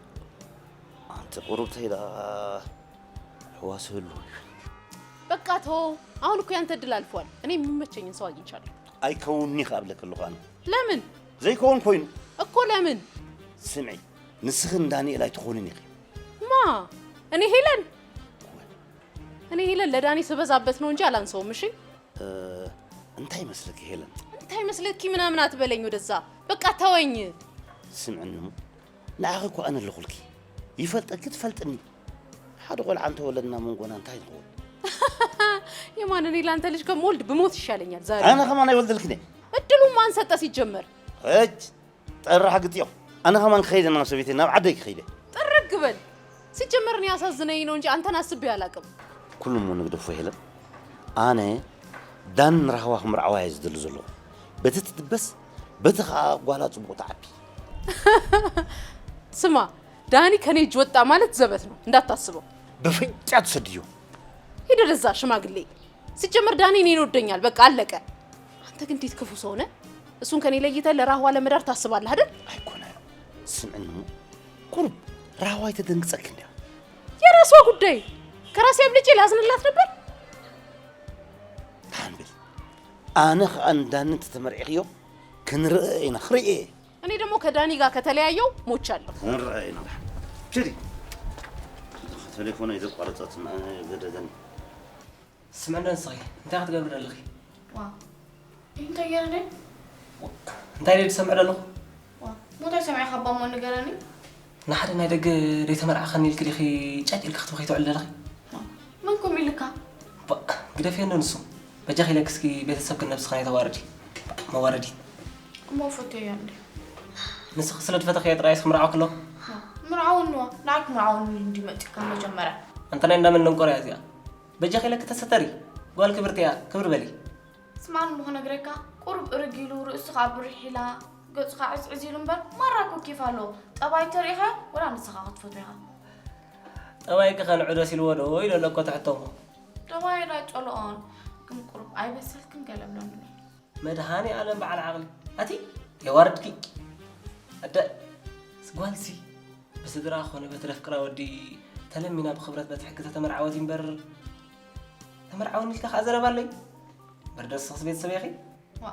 ኣንቲ ቁሩብ ተይ ደኣ ሕዋስ ህሉ። በቃ ተው፣ አሁን እኮ ያንተ እድል አልፏል። እኔ የሚመቸኝን ሰው አግኝቻለሁ። ኣይከውንኒ ከኣ እብለኪ ኣለኹ ኣነ። ለምን? ዘይከውን ኮይኑ። እኮ ለምን? ስምዒ፣ ንስኺ ንዳንኤል ኣይትኾንን ኢኺ። ማ? እኔ ሄለን? እኔ ሄለን ለዳኒ ስበዛበት ነው እንጂ አላንሰውም። እሺ። እ፣ እንታይ ይመስልኪ ሄለን? እንታይ ይመስልኪ ምናምን አትበለኝ ወደዛ። በቃ ተወኝ። ስምዕኒ እሞ፣ ንዓኺ እኮ ኣነ ኣለኹልኪ። ይፈልጠኪ ትፈልጥኒ። ሓደ ቆልዓ እንተወለድና መንጎና እንታይ ንኸውን? የማን፣ እኔ ላንተ ልጅ ከምወልድ ብሞት ይሻለኛል ዛሬ። ኣነ ከማን ኣይወልደልክን እየ። እድሉ ማን ሰጠ ሲጀመር? ሕጅ ጥራሕ ግጥዮም። ኣነ ከማን ክኸይድ ናብ ሰበይተይ፣ ናብ ዓደይ ክኸይደ። ጥርግ በል። ሲጀመር እኔ ያሳዝነኝ ነው እንጂ አንተን አስቤ አላቅም። ኩሉ እሞ ንግደፎ ሄለን። ኣነ ዳን ንራህዋ ክምርዓዋ እየ ዝደሊ ዘለኹ። በቲ ትድበስ፣ በቲ ኸዓ ጓላ ጽቡቕ ትዓቢ። ስማ፣ ዳኒ ከኔ እጅ ወጣ ማለት ዘበት ነው፣ እንዳታስበው። በፍንጫ ትሰድዮ። ሂድ ወደዛ ሽማግሌ። ሲጀመር ዳኒ እኔን ይወደኛል፣ በቃ አለቀ። አንተ ግን እንዴት ክፉ ሰው ነህ? እሱን ከኔ ለይተህ ለራህዋ ለመዳር ታስባለህ አይደል? ኣይኮነ። ስምዕኒ እሞ፣ ቁሩብ ራህዋ ኣይተደንግጸኪ እንድያ። የራሷ ጉዳይ። ከራሴ አብልጬ ላዝንላት ነበር። ደሓን በሊ። ኣነ ኸኣ ንዳኒ እንተተመርዒኽዮ ክንርእ ኢና፣ ክርእየ። እኔ ደግሞ ከዳኒ ጋር ከተለያየው ሞቻለሁ። ክንርእ ኢና ደሓን። ኪዲ። ቴሌፎነይ ዘቋረጸት ገደደኒ። ስምዕኒ ንስኺ እንታይ ክትገብሪ ኣለኺ? ዋ፣ እንታይ ገይረ? እንታይ ደይ ትሰምዕ ዘለኹ? ሞታይ ሰሚዕካ እባ እሞ ንገረኒ። ንሓደ ናይ ደገ ደይ ተመርዓኸኒ ኢልክ ዲኺ ጫጭ ኢልክ ክትበኺ ትውዕል ዘለኺ? መን ከምኡ ኢልካ? ግደፍየኒ ንሱ። በጃኺ ኢለክ እስኪ ቤተሰብ ክነብስኻ ናይ ተዋርዲ መዋረዲ። እሞ ፈትየዮ እንዲ። ንስኺ ስለ ትፈተኽዮ ጥራይ እስኪ ምርዓው ከሎ ምርዓውንዋ ንዓክ ምርዓውን እንዲ መፂካ መጀመርያ። እንተ ናይ እንዳመን ደንቆርያ እዚኣ። በጃኺ ኢለክ ተሰተሪ። ጓል ክብርቲ እያ ክብር በሊ። ስማን ምኾ ነግረካ ቁሩብ እርግ ኢሉ ርእሱ ከዓ ብርሕ ኢላ ገጹ ከዓ ዕዝዕዝ ኢሉ እምበር ማራ ኮኪፍ ኣሎ። ጠባይ ተሪኢኻ ወላ ንስኻ ክትፈትዎ ኢኻ። ጠባይኪ ከንዕዶ ሲልዎ ዶ ኢሎ ኣለኮ ትሕቶሞ። ጠባይ ዳይ ጸልኦን ግን ቁሩብ ኣይበሰልክን ገለ ብሎኒ። መድሃኒ ኣለም በዓል ዓቕሊ ኣቲ የዋርድኪ። ኣደ ጓልሲ ብስድራ ኮነ በቲ ደፍቅራ ወዲ ተለሚና ብኽብረት በቲ ሕጊ ተተመርዓወት እምበር ተመርዓወኒ ኢልካ ከዓ ዘረባ ኣለይ። በርደስኽስ ቤተሰብ ኢኺ። ዋ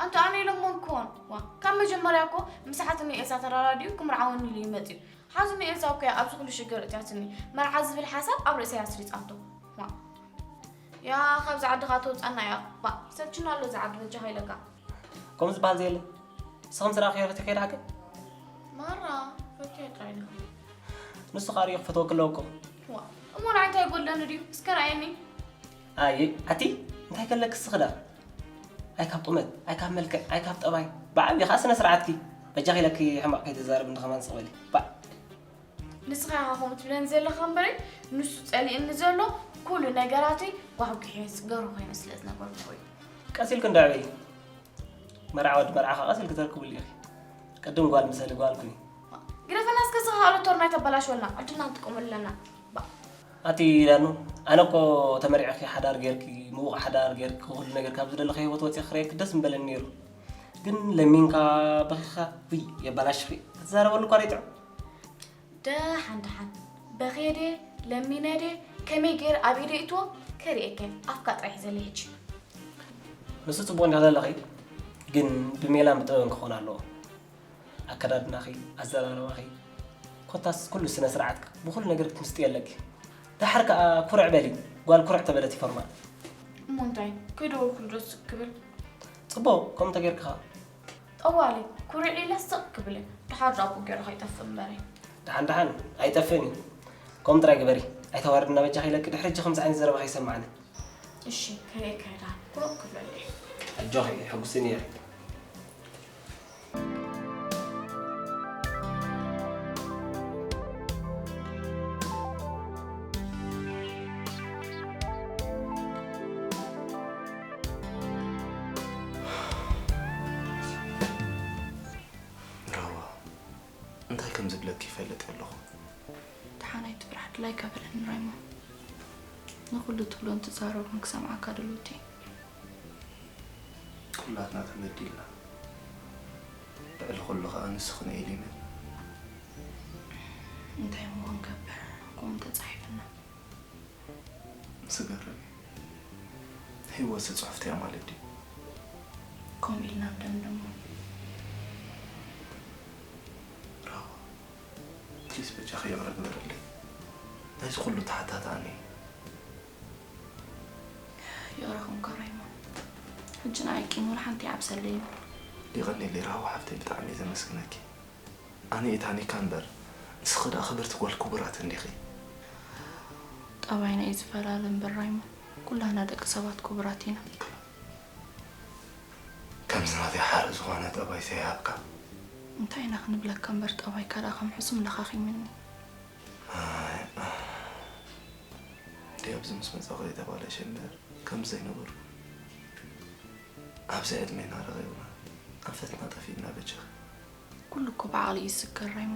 ኣንተ ኣነ ኢሎሞን ክኾን ዋ ካብ መጀመርያ እኮ ምሳሓትኒ ኤልሳ ተራዳዲኡ ክምርዓወኒ ኢሉ ይመጽእ ሓዝኒ ኤልሳ እኮ እያ ኣብዚ ኩሉ ሽግር እትያትኒ መርዓ ዝብል ሓሳብ ኣብ ርእሰይ ኣስሪጻቶ ዋ ያ ካብዚ ዓድኻ ተውጻና እያ ባ ሰልችና ኣሎ እዚ ዓዲ በጃኻ ኢለካ ከምኡ ዝበሃል ዘየለ። ንስኽም ስራ ከይረቲ ከይድ ዓቀ ማራ ፈትያ ጥራይ ኢለካ ንሱ ካሪዮ ክፈትወክ ኣለዎ እኮ። ዋ እሞ ንዓይ እንታይ ይጎድለኒ ድዩ እስከ ርኣየኒ ኣየ ኣቲ እንታይ ከለክ ስኽዳ ኣይ ካብ ቁመት ኣይ ካብ መልክዕ ኣይ ካብ ጠባይ ብዓብዪ ከዓ ስነ ስርዓትኪ በጃኺ ኢለኪ ሕማቕ ከይትዛረብ እንዲ ከማን ስቕ በሊ ባዕ ንስኻ ኢኻ ከምኡ ትብለኒ ዘለኻ እምበረይ ንሱ ጸሊእኒ ዘሎ ኩሉ ነገራተይ ጓሕጒሐ ጽገሩ ኮይነ ስለ ዝነበርኩ እዩ ቀስ ኢልክ እንዳዕበይ መርዓ ወዲ መርዓኻ ቀስ ኢልክ ተርክብሉ ኢኺ ቅድም ጓል ምሰሊ ጓል ኩኒ ግደፈና እስከ ዝኸኣሎ ቶርና ይተበላሽወልና ዕድልና ንጥቀመሉ ኣለና ኣቲ ዳኑ ኣነ እኮ ተመሪዕኺ ሓዳር ጌርኪ ምዉቕ ሓዳር ጌርኪ ኩሉ ነገር ካብ ዝደለኺ ህይወት ወፂ ክረየኪ ደስ ምበለኒ ነይሩ ግን ለሚንካ በኺኻ ውይ የባላሽኺ ክትዛረበሉ እኳ ደይጥዑም ደሓን ደሓን በኼደ ለሚነደ ከመይ ገይር ኣብ ኢደ ይእትዎ ከርእየከ ኣፍካ ጥራሕ ዘለይ ሕጂ ንሱ ፅቡቕ እንዲኻ ዘለኺ ግን ብሜላን ብጥበብን ክኾን ኣለዎ ኣከዳድናኺ ኣዘራረባኺ ኮታስ ኩሉ ስነ ስርዓትካ ብኩሉ ነገር ክትምስጢ ኣለኪ ደሓር ከዓ ኩርዕ በሊ ጓል ኩርዕ ተበለት ይፈርማ እሞ እንታይ ከይደወልኩሉ ዶ ስቅ ክብል ፅቡቕ ከምኡ ተጌርክኻ ጠዋሊ ኩርዕ ኢለ ስቕ ክብል ድሓር ዳቦ ገይሩ ከይጠፍእ እምበሪ ደሓን ደሓን ኣይጠፍእን እዩ ከምኡ ጥራይ ግበሪ ኣይተዋርድና በጃኺ ኢለኪ ድሕሪ እጂ ከምዚ ዓይነት ዘረባ ከይሰማዕኒ እሺ ከርእየካ ይዳ ኩርዕ ክብለሉ እየ ኣጆኺ ሕጉስን እየ ራዋ እንታይ ከም ዝብለኪ ይፈልጥ ኣለኹ። ደሓን ኣይትፍራሕ ድላይካ በለኒ ራይሞ። ንኹሉ ትብሎን ትዛረቦን ክሰምዓካ ድልውቲ። ኩላትና ተበዲልና። ልዕሊ ኩሉ ከኣ ንስኺ ነይ ኢሊመ። እንታይ እሞ ክንገብር ከምኡ ተጻሒፍና። ዝገርም እዩ። ህይወት ጽሑፍቲ እያ ማለት ድዩ? ከምኡ ኢልና ንደምድሞ። ራዋ ፕሊስ በጃኺ ይቕረ ግበርለይ። ናይዚ ኩሉ ተሓታታኒ። ይቕረ ኮንካ ራይሞ። ሕጂ ንዓይ ቂም ወላ ሓንቲ ይዓብሰለይ እዩ። የቐንየለይ ራዋ ሓፍተይ ብጣዕሚ እየ ዘመስግነኪ። ኣነ እየ ታኒካ እምበር ንስኺ ደኣ ክብርቲ ጓል ክቡራት እንዲኺ። ጠባይና እዩ ዝፈላለ እምበር ራይሞ ኩላህና ደቂ ሰባት ክቡራት ኢና። ከምዚ ናተይ ሓርኢ ዝኾነ ጠባይ ሰይሃብካ። እንታይ ኢና ክንብለካ እምበር ጠባይካ ደኣ ከም ሕሱም ለኻኺምኒ። እንዲ ኣብዚ ምስ መጻኹ የተባለሸ እምበር ከምዚ ዘይነበርኩ። ኣብዚ ዕድሜና ረኺብና ኣንፈትና ጠፊእና በጃኺ። ኩሉ እኮ ብዓቕሊ እዩ ዝስገር ራይሞ።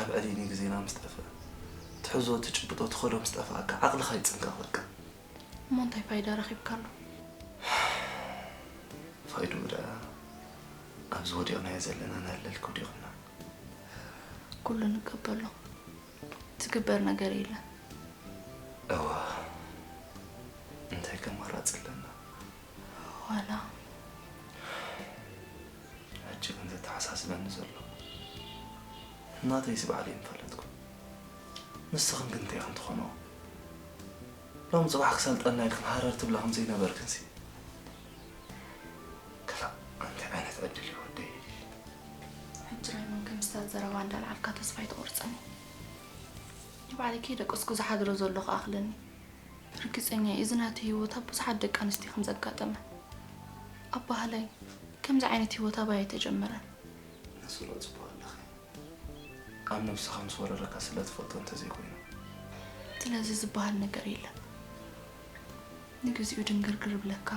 ኣብ ዕሊኒ ግዜና ምስ ጠፍአ ትሕዞ ትጭብጦ ትኸዶ ምስ ጠፍኣካ ዓቕልኻ ይጽንቀቕ በቃ። እሞ እንታይ ፋይዳ ረኺብካሉ? ፋይድኡ ደኣ ኣብዚ ወዲቕናዮ ዘለና ነለልኪ ወዲቕና። ኩሉ ንቀበሎ። ትግበር ነገር የለን። እወ እንታይ ከማራፂ ኣለና? ዋላ ሕጂ ግን ዘተሓሳስበኒ ዘሎ እናተይሲ ባዕለይ ምፈለጥኩ ንስኽን ግን እንታይ ኢኽን ትኾንኦ? ሎም ፅባሕ ክሰልጠና ኢልክን ሃረር ትብላ ከም ዘይነበርክንሲ እንዳልዓልካ ተስፋ ኣይትቑርጸኒ። ንባዕለይ ከይደቀስኩ ዝሓድሮ ዘሎ ክኣኽለኒ። ርግጸኛ እየ፣ እዚ ናተይ ህይወት ኣብ ብዙሓት ደቂ ኣንስትዮ ከም ዘጋጠመ። ኣባህላይ ከምዚ ዓይነት ህይወት ኣባይ ኣይተጀመረን። ነስሎ ጽቡቕ ኣለኺ። ኣብ ነብስኻ ምስ ወረረካ ስለ ትፈልጦ እንተዘይኮይኑ። ስለዚ ዝበሃል ነገር የለን። ንግዚኡ ድንግርግር ብለካ፣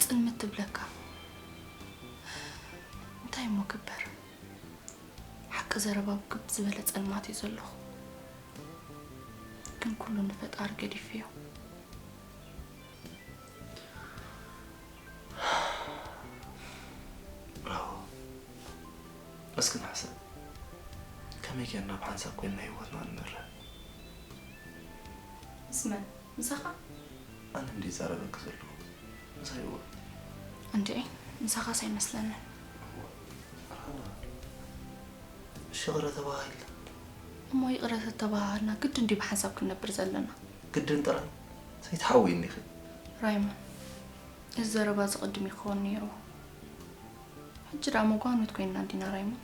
ጽልምት ትብለካ። እንታይ እሞ ክበር? ሓቂ ዘረባ ኣብ ግብ ዝበለ ጸልማት እዩ ዘለኹ። ግን ኩሉ ንፈጣሪ ገዲፈዮ። ብራቮ። እስኪ ንሕሰብ። ከመይ ጌርና ብሓንሳብ ኮይንና ህይወትና ንመርሕ? ምስ መን? ምሳኻ? ኣነ እንዲ ይዛረበኪ ዘለኹ። ምሳይ እወ። እንድዒ፣ ምሳኻስ ኣይመስለንን። እሺ፣ ይቕረ ተባሃሂልና። እሞ ይቕረ ተተባሃሃልና ግድን ድዩ ብሓንሳብ ክንነብር ዘለና? ግድን ጥራይ? ዘይትሓውይኒ ኢኺ። ራይሞን፣ እዚ ዘረባ እዚ ቅድም ይኸውን ነይሩ። ሕጂ ደኣ መጓኖት ኮይንና እንዲና ራይሞን።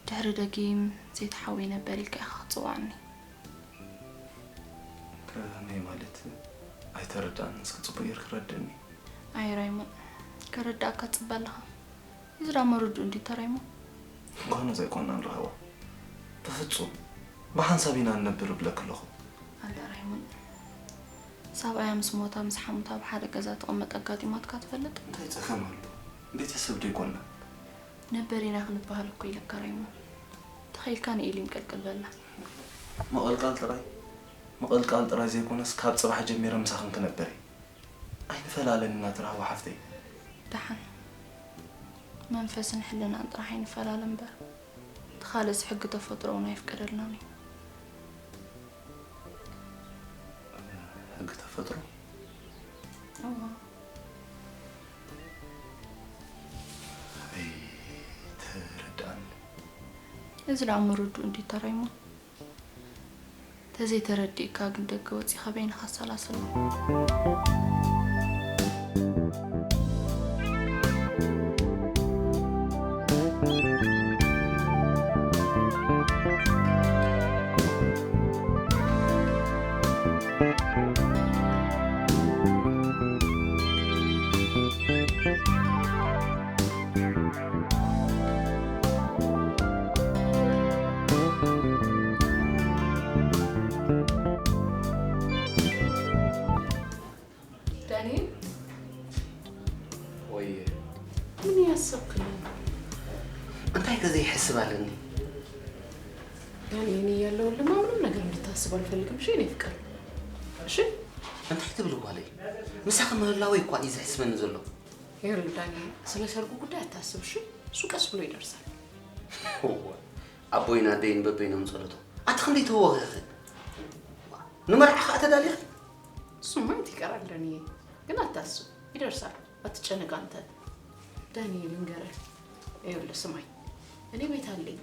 ድሕሪ ደጊም ዘይትሓውይ ነበር ኢልካ ኢኻ ክትጽውዓኒ። ከመይ ማለት? ኣይተረድኣንን፣ እስኪ ጽቡቕ ጌርኪ ረድእኒ። ኣይ ራይሞን፣ ከረድኣካ ትጽበ ኣለኻ። እዚ ደኣ መርድኡ እንድዩ ተራይሞን። ጓኖት ኣይኮናን ራህዋ። ብፍጹም። ብሓንሳብ ኢና ንነብር እብለኪ ኣለኹ። ኣለ ራይሞን። ሰብኣያ ምስ ሞታ፣ ምስ ሓሙታ ኣብ ሓደ ገዛ ትቕመጥ ኣጋጢማትካ ትፈልጥ? እንታይ ጸገም ኣሎ? ቤተሰብ ዶ ኣይኮና? ነበር ኢና ክንበሃል እኮ ኢለካ ራይሞን። ተኸኢልካ ንኤሊ ምቅልቅል በላ። ምቕልቃል ጥራይ፣ ምቕልቃል ጥራይ ዘይኮነስ ካብ ጽባሕ ጀሚረ ምሳኽን ክነብር እየ። ኣይንፈላለን ኢና ትራህዋ ሓፍተይ። ደሓን። መንፈስን ሕልናን ጥራሕ ኣይንፈላለ እምበር። እቲ ካልእስ ሕጊ ተፈጥሮ እውን ኣይፍቀደልናን እዩ። ሕጊ ተፈጥሮ? እዋ። ኣይተረድኣኒ። እዚ ደኣ ምርዱእ እንዲ ተራይሞ። ተዘይተረዲእካ ግን ደገ ወጺኻ በይንኻ ኣሰላስሎ። ዳንኤል፣ ወየ። ምን እያሰብክ ነው? እንታይ ከ ዘይሕስብ ኣለኒ? ዳንኤል፣ እኔ እያለሁልማ ምንም ነገር እንድታስብ አልፈልግም። እሺ፣ እኔ ፍቅር። እሺ? እንታይ ትብል ጓለይ? ምሳኺ ምህላወይ እኳ እዩ ዘሕስበኒ ዘሎ። ይኸውልህ ዳንኤል፣ ስለ ሰርጉ ጉዳይ አታስብ፣ እሺ? እሱ ቀስ ብሎ ይደርሳል። እወ፣ ኣቦይን ኣደይን በበይኖም ጸሎቶም። ኣቲ ክንደይ ተወኺኺ? ንመርዓ ኸኣ ተዳሊኺ? እሱማ የት ይቀራል ዳንኤል? ግን አታስብ፣ ይደርሳል። አትጨነቅ አንተ። ዳንኤል፣ ልንገርህ። ይኸውልህ ስማኝ፣ እኔ ቤት አለኝ።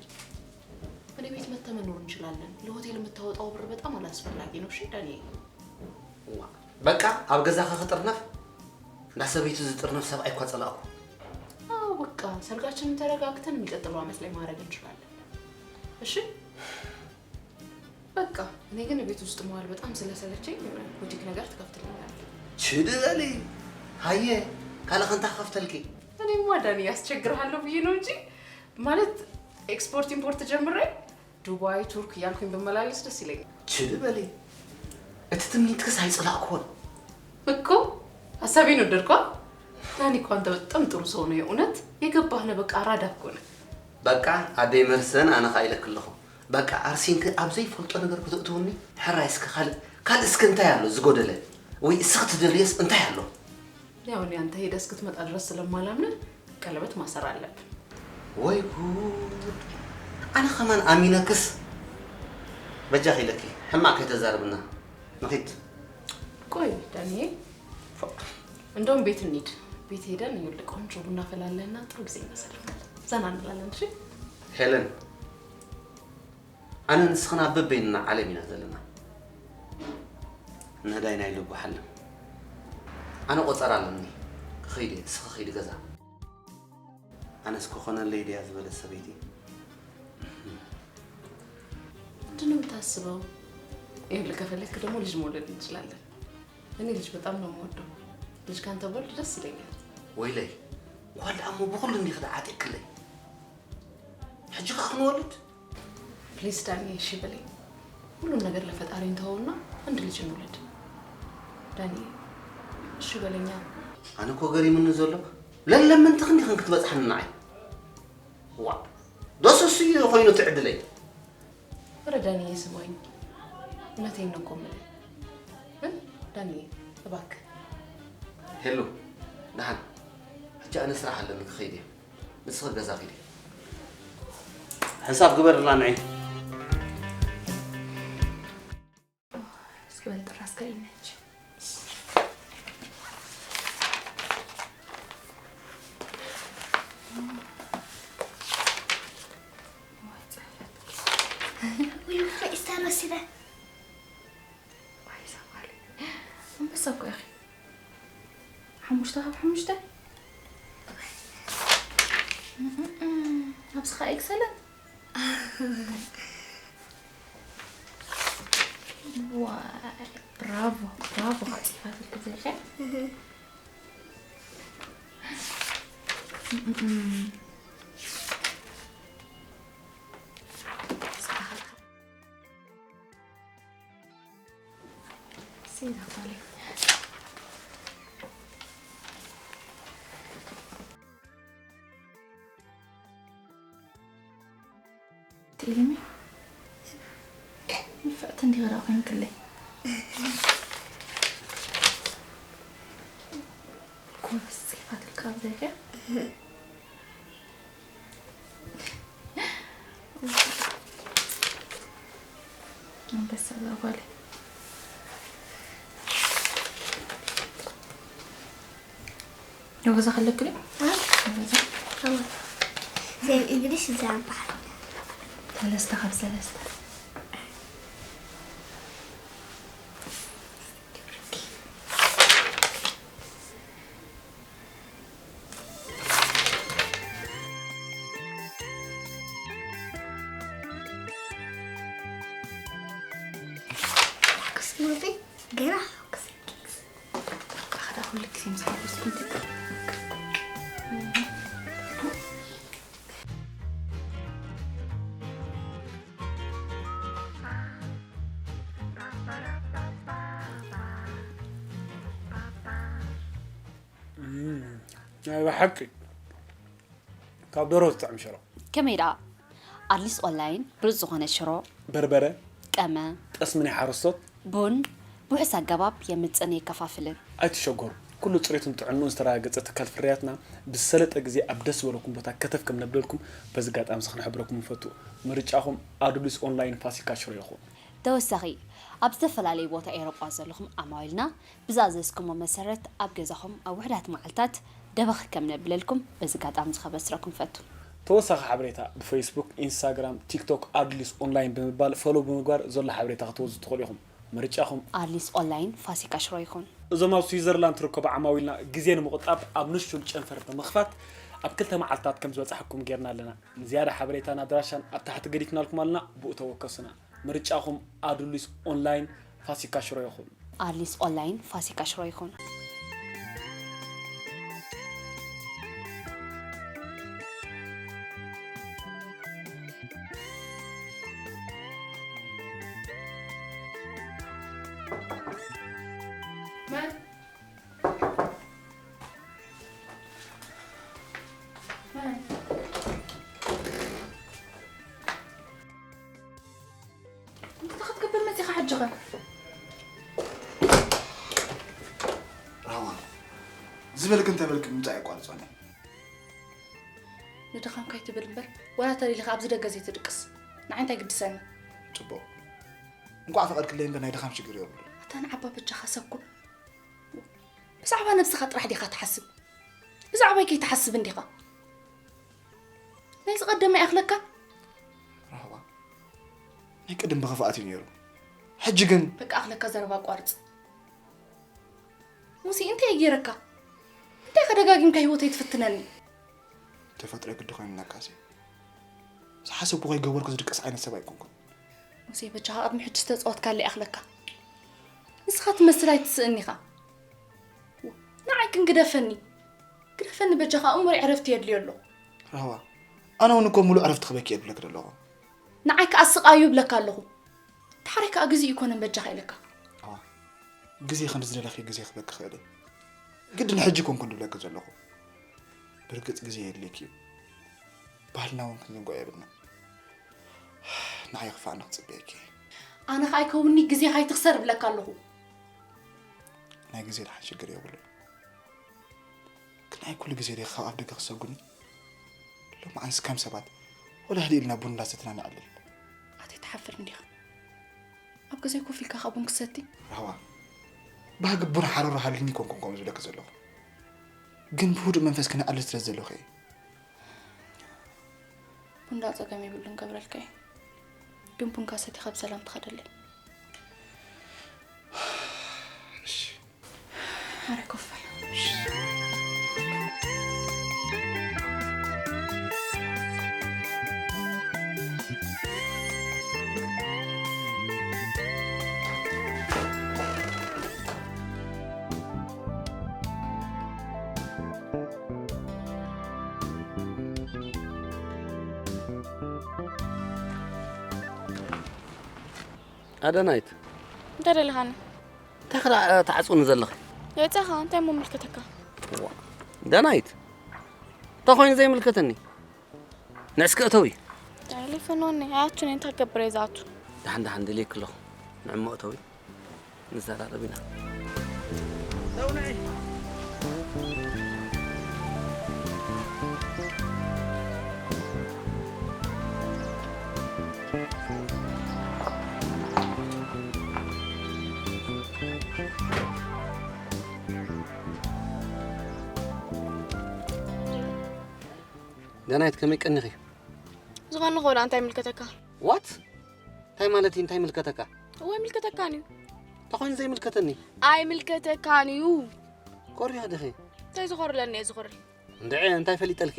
እኔ ቤት መተህ መኖር እንችላለን። ለሆቴል የምታወጣው ብር በጣም አላስፈላጊ ነው። እሺ ዳንኤል? ዋ፣ በቃ ኣብ ገዛኻ ክጥርነፍ? እንዳ ሰበይቱ ዝጥርነፍ ሰብኣይ እኳ ጸላእኩ። አዎ፣ በቃ ሰርጋችንን ተረጋግተን የሚቀጥለው ዓመት ላይ ማድረግ እንችላለን። እሺ? በቃ እኔ ግን ቤት ውስጥ መዋል በጣም ስለሰለቸኝ የሆነ ቡቲክ ነገር ትከፍትልኛለህ። ችድ በሊ። ሃየ፣ ካልእ ከንታ ክከፍተልኪ? እኔማ ዳኒ ያስቸግርሃለሁ ብዬ ነው እንጂ፣ ማለት ኤክስፖርት ኢምፖርት ጀምሬ ዱባይ፣ ቱርክ እያልኩኝ ብመላለስ ደስ ይለኛል። ችድ በሊ። እቲ ትምኒትክስ ኣይጸላእኩዎን። እኮ ሀሳቤን ወደድኳ። ዳኒ እኮ አንተ በጣም ጥሩ ሰው ነው የእውነት። የገባህ ነህ፣ በቃ አራዳ እኮ ነህ። በቃ ኣደይ መርሰን ኣነ ኸኣ ኢለኪ ኣለኹ። በቃ ኣርሲንኪ ኣብ ዘይፈልጦ ነገር ክትእትውኒ? ሕራይ እስከ ካልእ፣ ካልእ እስከ እንታይ ኣሎ ዝጎደለ? ወይ እስኺ ትደልዮስ እንታይ ኣሎ? ያው እኔ አንተ ሄደህ እስክትመጣ ድረስ ስለማላምንህ ቀለበት ማሰር አለብን። ወይ ጉድ! ኣነ ከማን ኣሚነክስ። በጃኺ ኢለኪ፣ ሕማቕ ከይተዛርብና። ንኺድ። ቆይ ዳንኤል፣ እንደውም ቤት እንሂድ። ቤት ሄደን ይኸውልህ ቆንጆ ቡና ፈላለህና ጥሩ ጊዜ እናሳለፍን ዘና እንላለን። እሺ? ሄለን፣ ኣነ ንስኽን ኣብ በበይንና ዓለም ኢና ዘለና። ነዳይ ናይ ልቡ ሓልም። ኣነ ቆጸራ ኣለኒ። ክኸይድ እየ፣ ንስኺ ኺዲ ገዛ። ኣነስ ክኾነለይ ድያ ዝበለት ሰበይቲ። ምንድን ነው የምታስበው? ይኸውልህ፣ ከፈለክ ደግሞ ልጅ መውለድ እንችላለን። እኔ ልጅ በጣም ነው የምወደው። ልጅ ካንተ ብወልድ ደስ ይለኛል። ወይለይ፣ እንኳን ደኣ እሞ ብኹሉ እንዲኺ ደኣ ዓጢቕክለይ። ሕጂ ኸኣ ክንወልድ? ፕሊስ ዳኒ፣ እሺ በለኝ። ሁሉን ነገር ለፈጣሪ እንተወውና አንድ ልጅ እንውለድ። ዳኒ፣ እሺ በለኛ። ኣነ እኮ ገሪሙኒ ዘሎ፣ ለለምንትኽ እንዲኽን ክትበጽሓኒ ንዓይ። ዋ፣ ዶስ እሱ እዩ ኮይኑ ትዕድለይ። ወረ ዳኒ፣ ስማኝ፣ እውነቴን ነው እኮ የምልህ። እ? ዳኒ፣ እባክህ። ሄሎ፣ ደሓን። ሕጂ ኣነ ስራሕ ኣለኒ ክኸይድ እየ። ንስኺ ገዛ ኺዲ። ሕሳብ ግበርላ ንዒ። እስኪ በል ጥራስ ከይነች። ወይ ወይ ኢስታር ወሲደ። ዋይ ሰፋሪ። ኣንበሳ እኮ ኢኺ። ሓሙሽተ ካብ ሓሙሽተ። ኣብዚ ኸዓ ኤክሰለንት። ዋይ ብራቮ ብራቮ። ሓፂፋትልኪ ዘይከ ትኢልሚ ንፍዕቲ እንዲኻ ደኣ ኮይንክለይ። ጎበዝ፣ ሴፋትልካ ኣብ ዘይከ። ኣንበሳ እዛ ጓለይ። ኣብ ገዛ ከለክልዩ? ኣብ ገዛ? እወ። ዘይ እንግሊሽ እዛ በሓር። ሰለስተ ካብ ሰለስተ። ሕጉስ ሞተይ ገና ሕጉስ ኬክስ። ኣኽዳ ኩሉ ግዜ ምስ ሓጎስኩም ትብል። ናይ ብሓቂ ካብ ደሮ ዝጥዕም ሽሮ። ከመይ ደኣ? ኣድሊስ ኦንላይን ብሉጽ ዝኾነ ሽሮ፣ በርበረ፣ ቀመ፣ ጠስሚ ናይ ሓረስቶት፣ ቡን ብውሑስ ኣገባብ የምጽእን የከፋፍልን። ኣይትሸገሩ፣ ኩሉ ጽሬቱን ጥዕንኡን ዝተረጋገጸ ትካል ፍርያትና ብዝሰለጠ ግዜ ኣብ ደስ ዝበለኩም ቦታ ከተፍ ከም ነብለልኩም በዚ ኣጋጣሚ እዚ ክንሕብረኩም ንፈቱ። ምርጫኹም ኣዱሊስ ኦንላይን ፋሲካ ሽሮ ይኹን። ተወሳኺ፣ ኣብ ዝተፈላለዩ ቦታ ኤውሮጳ ዘለኹም ዓማዊልና ብዝኣዘዝኩሞ መሰረት ኣብ ገዛኹም ኣብ ውሑዳት መዓልታት ደበኽ ከም ነብለልኩም በዚ ኣጋጣሚ እዚ ከበስረኩም እፈቱ። ተወሳኺ ሓበሬታ ብፌስቡክ፣ ኢንስታግራም፣ ቲክቶክ ኣዱሊስ ኦንላይን ብምባል ፎሎው ብምግባር ዘሎ ሓበሬታ ክትወስዱ ትኽእሉ ኢኹም። ምርጫኹም። ኣዱሊስ ኦንላይን ፋሲካ ሽሮ ይኹን። እዞም ኣብ ስዊዘርላንድ ትርከቡ ዓማዊልና ግዜ ንምቑጣብ ኣብ ንእሽቱል ጨንፈር ብምኽፋት ኣብ ክልተ መዓልትታት ከም ዝበፅሓኩም ጌርና ኣለና። ንዝያዳ ሓበሬታን ኣድራሻን ኣብ ታሕቲ ገዲፍናልኩም ኣለና፣ ብኡ ተወከሱና። ምርጫኹም ኣዱሊስ ኦንላይን ፋሲካ ሽሮ ይኹን። ኣድሊስ ኦንላይን ፋሲካ ሽሮ ይኹን። እንታይ ክትገብር መፂኻ ሕጂ ኸ? ራህዋ ዝበልክ እንተበልክ ምምፃእ የቋርፀኒ። ንድኻምካ ኣይትበል እምበር ዋላ ተደሊኻ ኣብዚ ደገ ዘይትድቅስ ንዓይ እንታይ ግድሰኒ? ፅቡቕ እንቋዕ ፈቐድክለይ እምበር ናይ ድኻም ሽግር የብሉን። ኣታ ንዓባ በጃኻ ሰብ ኩን። ብዛዕባ ነብስኻ ጥራሕ ዲኻ ትሓስብ? ብዛዕባይ ከይትሓስብ እንዲኻ? ናይ ዝቐደመ ይኣኽለካ? ራህዋ ናይ ቅድም ብኽፍኣት እዩ ነይሩ። ሕጂ ግን በቃ ኣኽለካ ዘረባ ኣቋርጽ። ሙሲ እንታይ እየ ገይረካ? እንታይ ከደጋጊምካ ህይወተይ ትፍትነኒ? ተፈጥሮ ግዲ ኮይኑናካሲ ዝሓሰብኩ ከይገበርኩ ዝድቅስ ዓይነት ሰብ ኣይኮንኩን። ሙሴ፣ በጃኻ ቅድሚ ሕጂ ዝተጻወትካለይ ኣኽለካ። ንስኻ ትመስል ኣይትስእን ኢኻ። ንዓይ ግን ግደፈኒ። ግደፈኒ በጃኻ፣ እሙረይ ዕረፍቲ የድልዮ ኣለኹ። ራህዋ፣ ኣነ እውን እኮ ሙሉእ ዕረፍቲ ክበኪ እየ ዝብለኪ ዘለኹ። ንዓይ ከኣ ስቓዩ ይብለካ ኣለኹ። ድሓረይ ከኣ ግዜ ኣይኮነን በጃኻ ኢለካ። ራህዋ፣ ግዜ ከም ዝደለኺ ግዜ ክበኪ ክእል እየ። ግድን ሕጂ ኮንኩ ዝብለኪ ዘለኹ። ብርግጽ ግዜ የድልየኪ እዩ። ባህልና እውን ክንዝንግዖ የብልና። ንዓይ ክፋእ ክጽበየኪ። ኣነ ከኣ ኣይከውንኒ ግዜኻ ኣይትኽሰር እብለካ ኣለኹ። ናይ ግዜ ደሓን ሽግር የብሉን። ግን ኣይ ኩሉ ግዜ ዲኻ ካብ ኣፍ ደገ ክሰጉኒ? ሎማዓንስ ከም ሰባት ወላ ህድእ ኢልና ቡን እንዳሰትና ነዕልል። ኣተይ ትሓፍር እንዲኻ። ኣብ ገዛይ ኮፍ ኢልካ ከኣ ቡን ክሰቲ? ራህዋ፣ ባህጊ ቡን ሓሮሮ ሃልዩኒ ኮንኩን ከምኡ ዝብለኪ ዘለኹ። ግን ብህዱእ መንፈስ ክነዕልል ስለ ዝደለኹ እየ። ቡን ደኣ ጸገም የብሉን፣ ገብረልካ እየ። ግን ቡንካ ሰቲኻ ብሰላም ትኸደለይ። እሺ። ኣረ ኮፍ በል። ኣደናይት። እንታይ ደለኻኒ? እንታይ ክዳ ትዓጽውኒ ዘለኺ? የውጻኻ፣ እንታይ እሞ ምልከተካ? ዋ፣ ደናይት። እንታይ ኮይኑ ዘይምልከተኒ? ንዕስኪ እተዊ። ቴሌፎን ወኒ፣ ኣያቱን እንታይ ክገብር እየ ዝኣቱ? ደሓን ደሓን ደልየኪ ኣለኹ። ንዕሞ እተዊ። ንዘራረብ ኢና። ደናይት ከመይ ቀኒኺ? ዝኾነ ኾዳ እንታይ ይምልከተካ? ዋት? እንታይ ማለት እዩ? እንታይ ይምልከተካ? እወ ይምልከተካን እዩ። እንታይ ኮይኑ ዘይምልከተኒ? ኣይምልከተካን እዩ። ኮሪኻ ዲኺ? እንታይ ዝኾርለኒ እየ ዝኾርል? እንድዒ እንታይ ፈሊጠልኪ?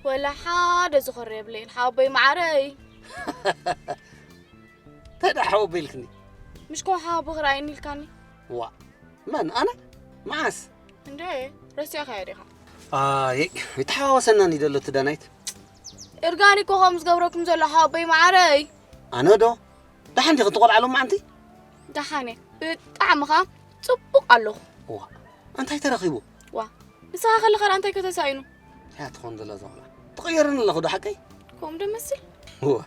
ወላ ሓደ ዝኾር የብለይን ሓወቦይ መዓረይ። እንታይ ደኣ ሓወቦይ ኢልክኒ? ምሽ ኮ ሓወቦ ክረኣየኒ ኢልካኒ? ዋ፣ መን ኣነ? መዓስ? እንዴ፣ ረሲዕካዮ ዲኻ? ኣየ፣ ይተሓዋወሰናን እዩ ዘሎ እቲ ዳናይት። እርጋን እኮ ከም ዝገብረኩም ዘሎ ሓወቦይ መዓረይ። ኣነ ዶ? ደሓን ዲኺ ትቆልዓ ሎማዓንቲ? ደሓን እየ። ብጣዕሚ ኸኣ ጽቡቕ ኣለኹ። ዋ፣ እንታይ ተረኺቡ? ዋ፣ ንስኻ ከለኻ ደኣ እንታይ ከተሳኢኑ? እንታይ ትኾን ዘላ እዛ ቆልዓ? ትቕየርኒ ኣለኹ ዶ ሓቀይ? ከምኡ ዶ መስል? ዋ፣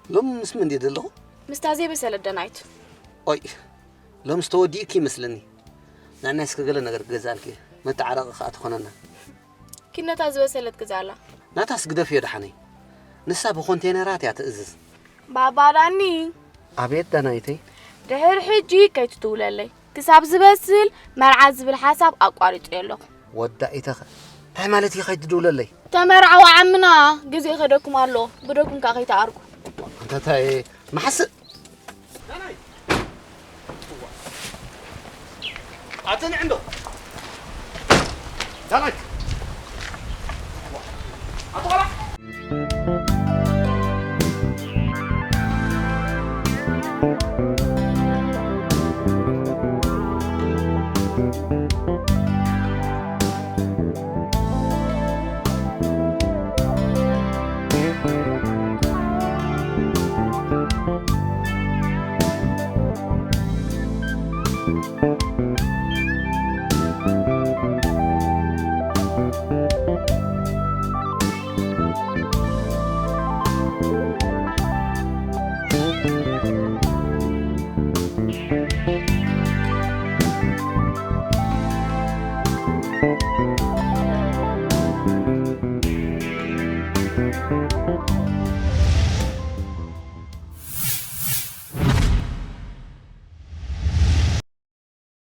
ሎሚ ምስ መን ድየ ዘለኹ? ምስታ ዘይበሰለት ደናይት። ኦይ፣ ሎምስ ተወዲኡኪ ይመስለኒ። ንዕናይ እስከ ገለ ነገር ክገዝኣልኪ፣ መተዓረቒ ከኣ ትኾነና። ኪድ ነታ ዝበሰለት ግዛኣላ። ናታስ ግደፍዮ ደሓነይ። ንሳ ብኮንቴነራት እያ ትእዝዝ። ባባ ዳኒ። ኣቤት ዳናይተይ። ድሕሪ ሕጂ ከይትድውለለይ። ክሳብ ዝበስል መርዓ ዝብል ሓሳብ ኣቋሪጸዮ ኣለኹ። ወዳኢተኸ? እንታይ ማለት እዩ ከይትድውለለይ? ተመርዓዊ ዓምና ግዜ ይኸደኩም ኣሎ። ብደኩም ከኣ ከይትኣርጉ። እንተታይ መሓስእ ዳናይ! ኣተ ንዕንዶ! ዳናይ! ኣቶ ቆልዓ!